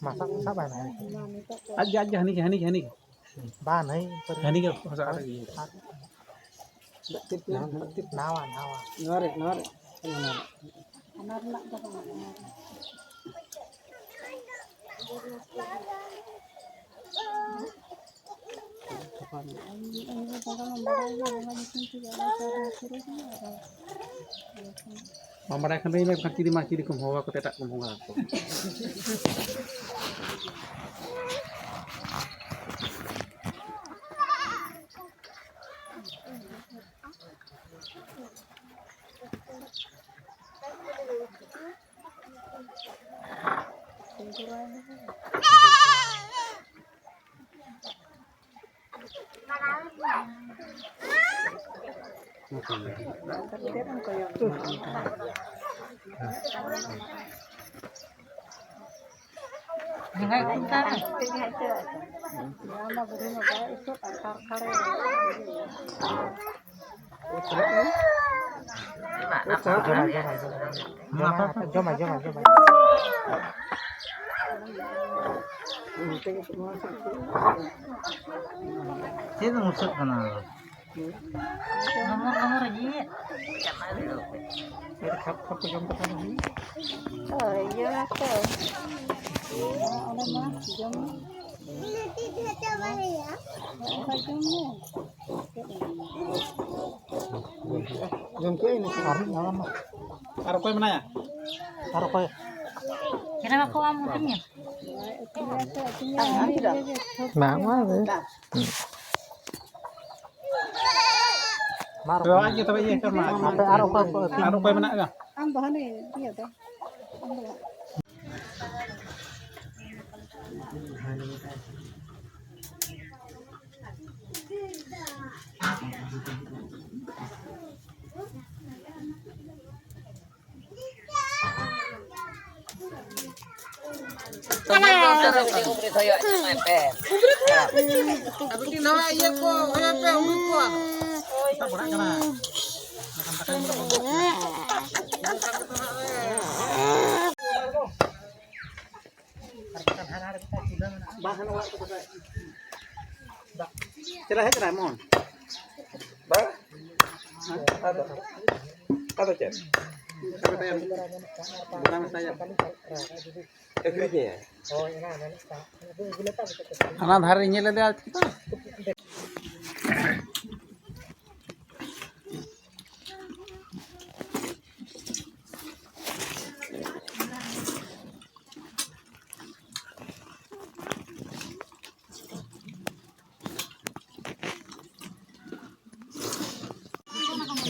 ᱢᱟᱥᱟ ᱢᱟᱥᱟ ᱵᱟᱭ ᱱᱟᱦᱟᱜ᱾ ᱟᱡ ᱜᱮ, ᱟᱡ ᱜᱮ, ᱦᱟᱹᱱᱤ ᱜᱮ, ᱦᱟᱹᱱᱤ ᱜᱮ, ᱦᱟᱹᱱᱤ ᱜᱮ᱾ ᱵᱟᱝ, ᱦᱟᱹᱱᱤ ᱯᱟᱹᱨᱤ᱾ ᱦᱟᱹᱱᱤ ᱜᱮ ᱯᱚᱥᱟᱜ ᱠᱟᱛᱮ ᱜᱮ᱾ ᱟᱨ ᱱᱟᱣᱟ, ᱱᱟᱣᱟ᱾ ᱱᱚᱣᱟ ᱨᱮ, ᱱᱚᱣᱟ ᱨᱮ᱾ ᱚᱱᱟ ᱨᱮᱱᱟᱜ ᱫᱚ ᱵᱟᱝ, ᱚᱱᱟ ᱨᱮᱱᱟᱜ᱾ ᱵᱚᱸᱜᱟ ᱢᱟ ᱵᱟᱲᱟᱭ ᱜᱮ, ᱵᱚᱸᱜᱟ ᱧᱩᱛᱩᱢ ᱛᱮᱜᱮ ᱟᱞᱮ ᱥᱮᱨᱣᱟ ᱥᱮᱨᱮᱧ ᱠᱟᱱᱟ, ᱟᱫᱚ ᱵᱟᱢ ᱵᱟᱲᱟᱭ ᱠᱷᱟᱱ ᱫᱚ ᱤᱱᱟᱹ ᱠᱷᱟᱱ ᱪᱤᱞᱤ ᱢᱟ ᱪᱤᱞᱤ ᱠᱚᱢ ᱦᱚᱦᱚ ᱟᱠᱚ ᱛᱮ ᱮᱴᱟᱜ ᱠᱚᱢ ᱵᱚᱸᱜᱟ ᱟᱠᱚ᱾ ᱡᱚᱢᱟ, ᱡᱚᱢᱟ, ᱡᱚᱢᱟ, ᱡᱚᱢᱟ᱾ ᱪᱮᱫ ᱮᱢ ᱩᱥᱟᱹᱜ ᱠᱟᱱᱟ? ᱜᱚᱢᱚᱨ ᱜᱚᱢᱚᱨ ᱡᱤᱣᱤ᱾ ᱪᱮᱫ ᱠᱷᱟᱯ ᱠᱷᱟᱯ ᱠᱚ ᱡᱚᱢ ᱠᱟᱛᱮ ᱦᱩᱭ? ᱦᱳᱭ, ᱡᱚᱢ ᱟᱠᱚ᱾ ᱚᱸᱰᱮ ᱢᱟ ᱡᱚᱢ ᱢᱮ᱾ ᱚᱱᱠᱟ ᱡᱚᱢ ᱢᱮ᱾ ᱡᱚᱢ ᱠᱮᱜ ᱟᱹᱧ ᱱᱟᱥᱮ᱾ ᱟᱨ ᱢᱤᱫ ᱫᱷᱟᱣ ᱜᱟᱱ ᱢᱟ᱾ ᱟᱨ ᱚᱠᱚᱭ ᱢᱮᱱᱟᱭᱟ? ᱟᱨ ᱚᱠᱚᱭ? ᱠᱮᱨᱟ ᱵᱟᱠᱚ ᱟᱢ ᱦᱟᱹᱴᱤᱧ ᱢᱮ᱾ ᱵᱟᱝ, ᱵᱟᱝ, ᱵᱟᱝ᱾ ᱢᱟ ᱨᱚᱯᱚᱲ ᱢᱮ᱾ ᱟᱡ ᱜᱮ ᱛᱚᱵᱮ ᱤᱭᱟᱹ ᱠᱟᱜ ᱢᱮ᱾ ᱟᱯᱮ ᱟᱨ ᱚᱠᱚᱭ ᱠᱚ ᱟᱹᱛᱤᱧ? ᱟᱨ ᱚᱠᱚᱭ ᱢᱮᱱᱟᱜ ᱠᱚᱣᱟ? ᱟᱢ ᱫᱚ ᱦᱟᱱᱮ ᱤᱭᱟᱹ ᱫᱚ, ᱟᱢ ᱫᱚ ᱵᱟᱝ᱾ ᱪᱮᱫᱟᱜ ᱦᱮᱡ ᱮᱱᱟᱭ ᱢᱳᱦᱚᱱ? ᱵᱟᱝ᱾ ᱟᱫᱚ, ᱟᱫᱚ ᱪᱮᱫ? ᱵᱮᱱᱟᱣ ᱢᱮᱥᱟᱭᱟ᱾ ᱟᱹᱠᱷᱨᱤᱧ ᱮᱭᱟᱭ᱾ ᱦᱟᱱᱟ ᱫᱷᱟᱨᱮ ᱧᱮᱞ ᱞᱮᱫᱮᱭᱟ᱾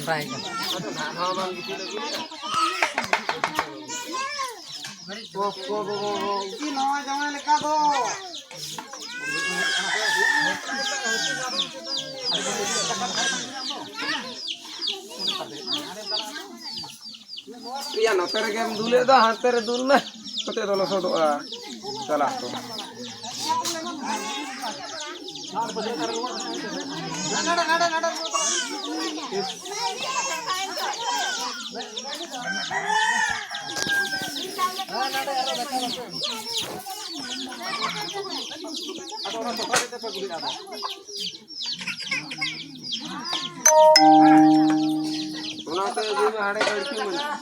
ᱵᱟᱭ ᱜᱟᱱᱚᱜ᱾ ᱱᱚᱣᱟ ᱡᱟᱶᱟᱭ ᱞᱮᱠᱟ ᱫᱚ᱾ ᱭᱟ, ᱱᱚᱛᱮ ᱨᱮᱜᱮᱢ ᱫᱩᱞᱮᱫ ᱫᱚ, ᱦᱟᱱᱛᱮ ᱨᱮ ᱫᱩᱞ ᱢᱮ, ᱱᱚᱛᱮ ᱫᱚ ᱞᱚᱥᱚᱫᱚᱜᱼᱟ᱾ ᱪᱟᱞᱟᱜ ᱠᱚ᱾ ᱚᱱᱟᱛᱮ ᱡᱩᱫᱤ ᱦᱟᱸᱰᱮ ᱵᱟᱹᱲᱛᱤ ᱢᱮᱱᱟᱜᱼᱟ᱾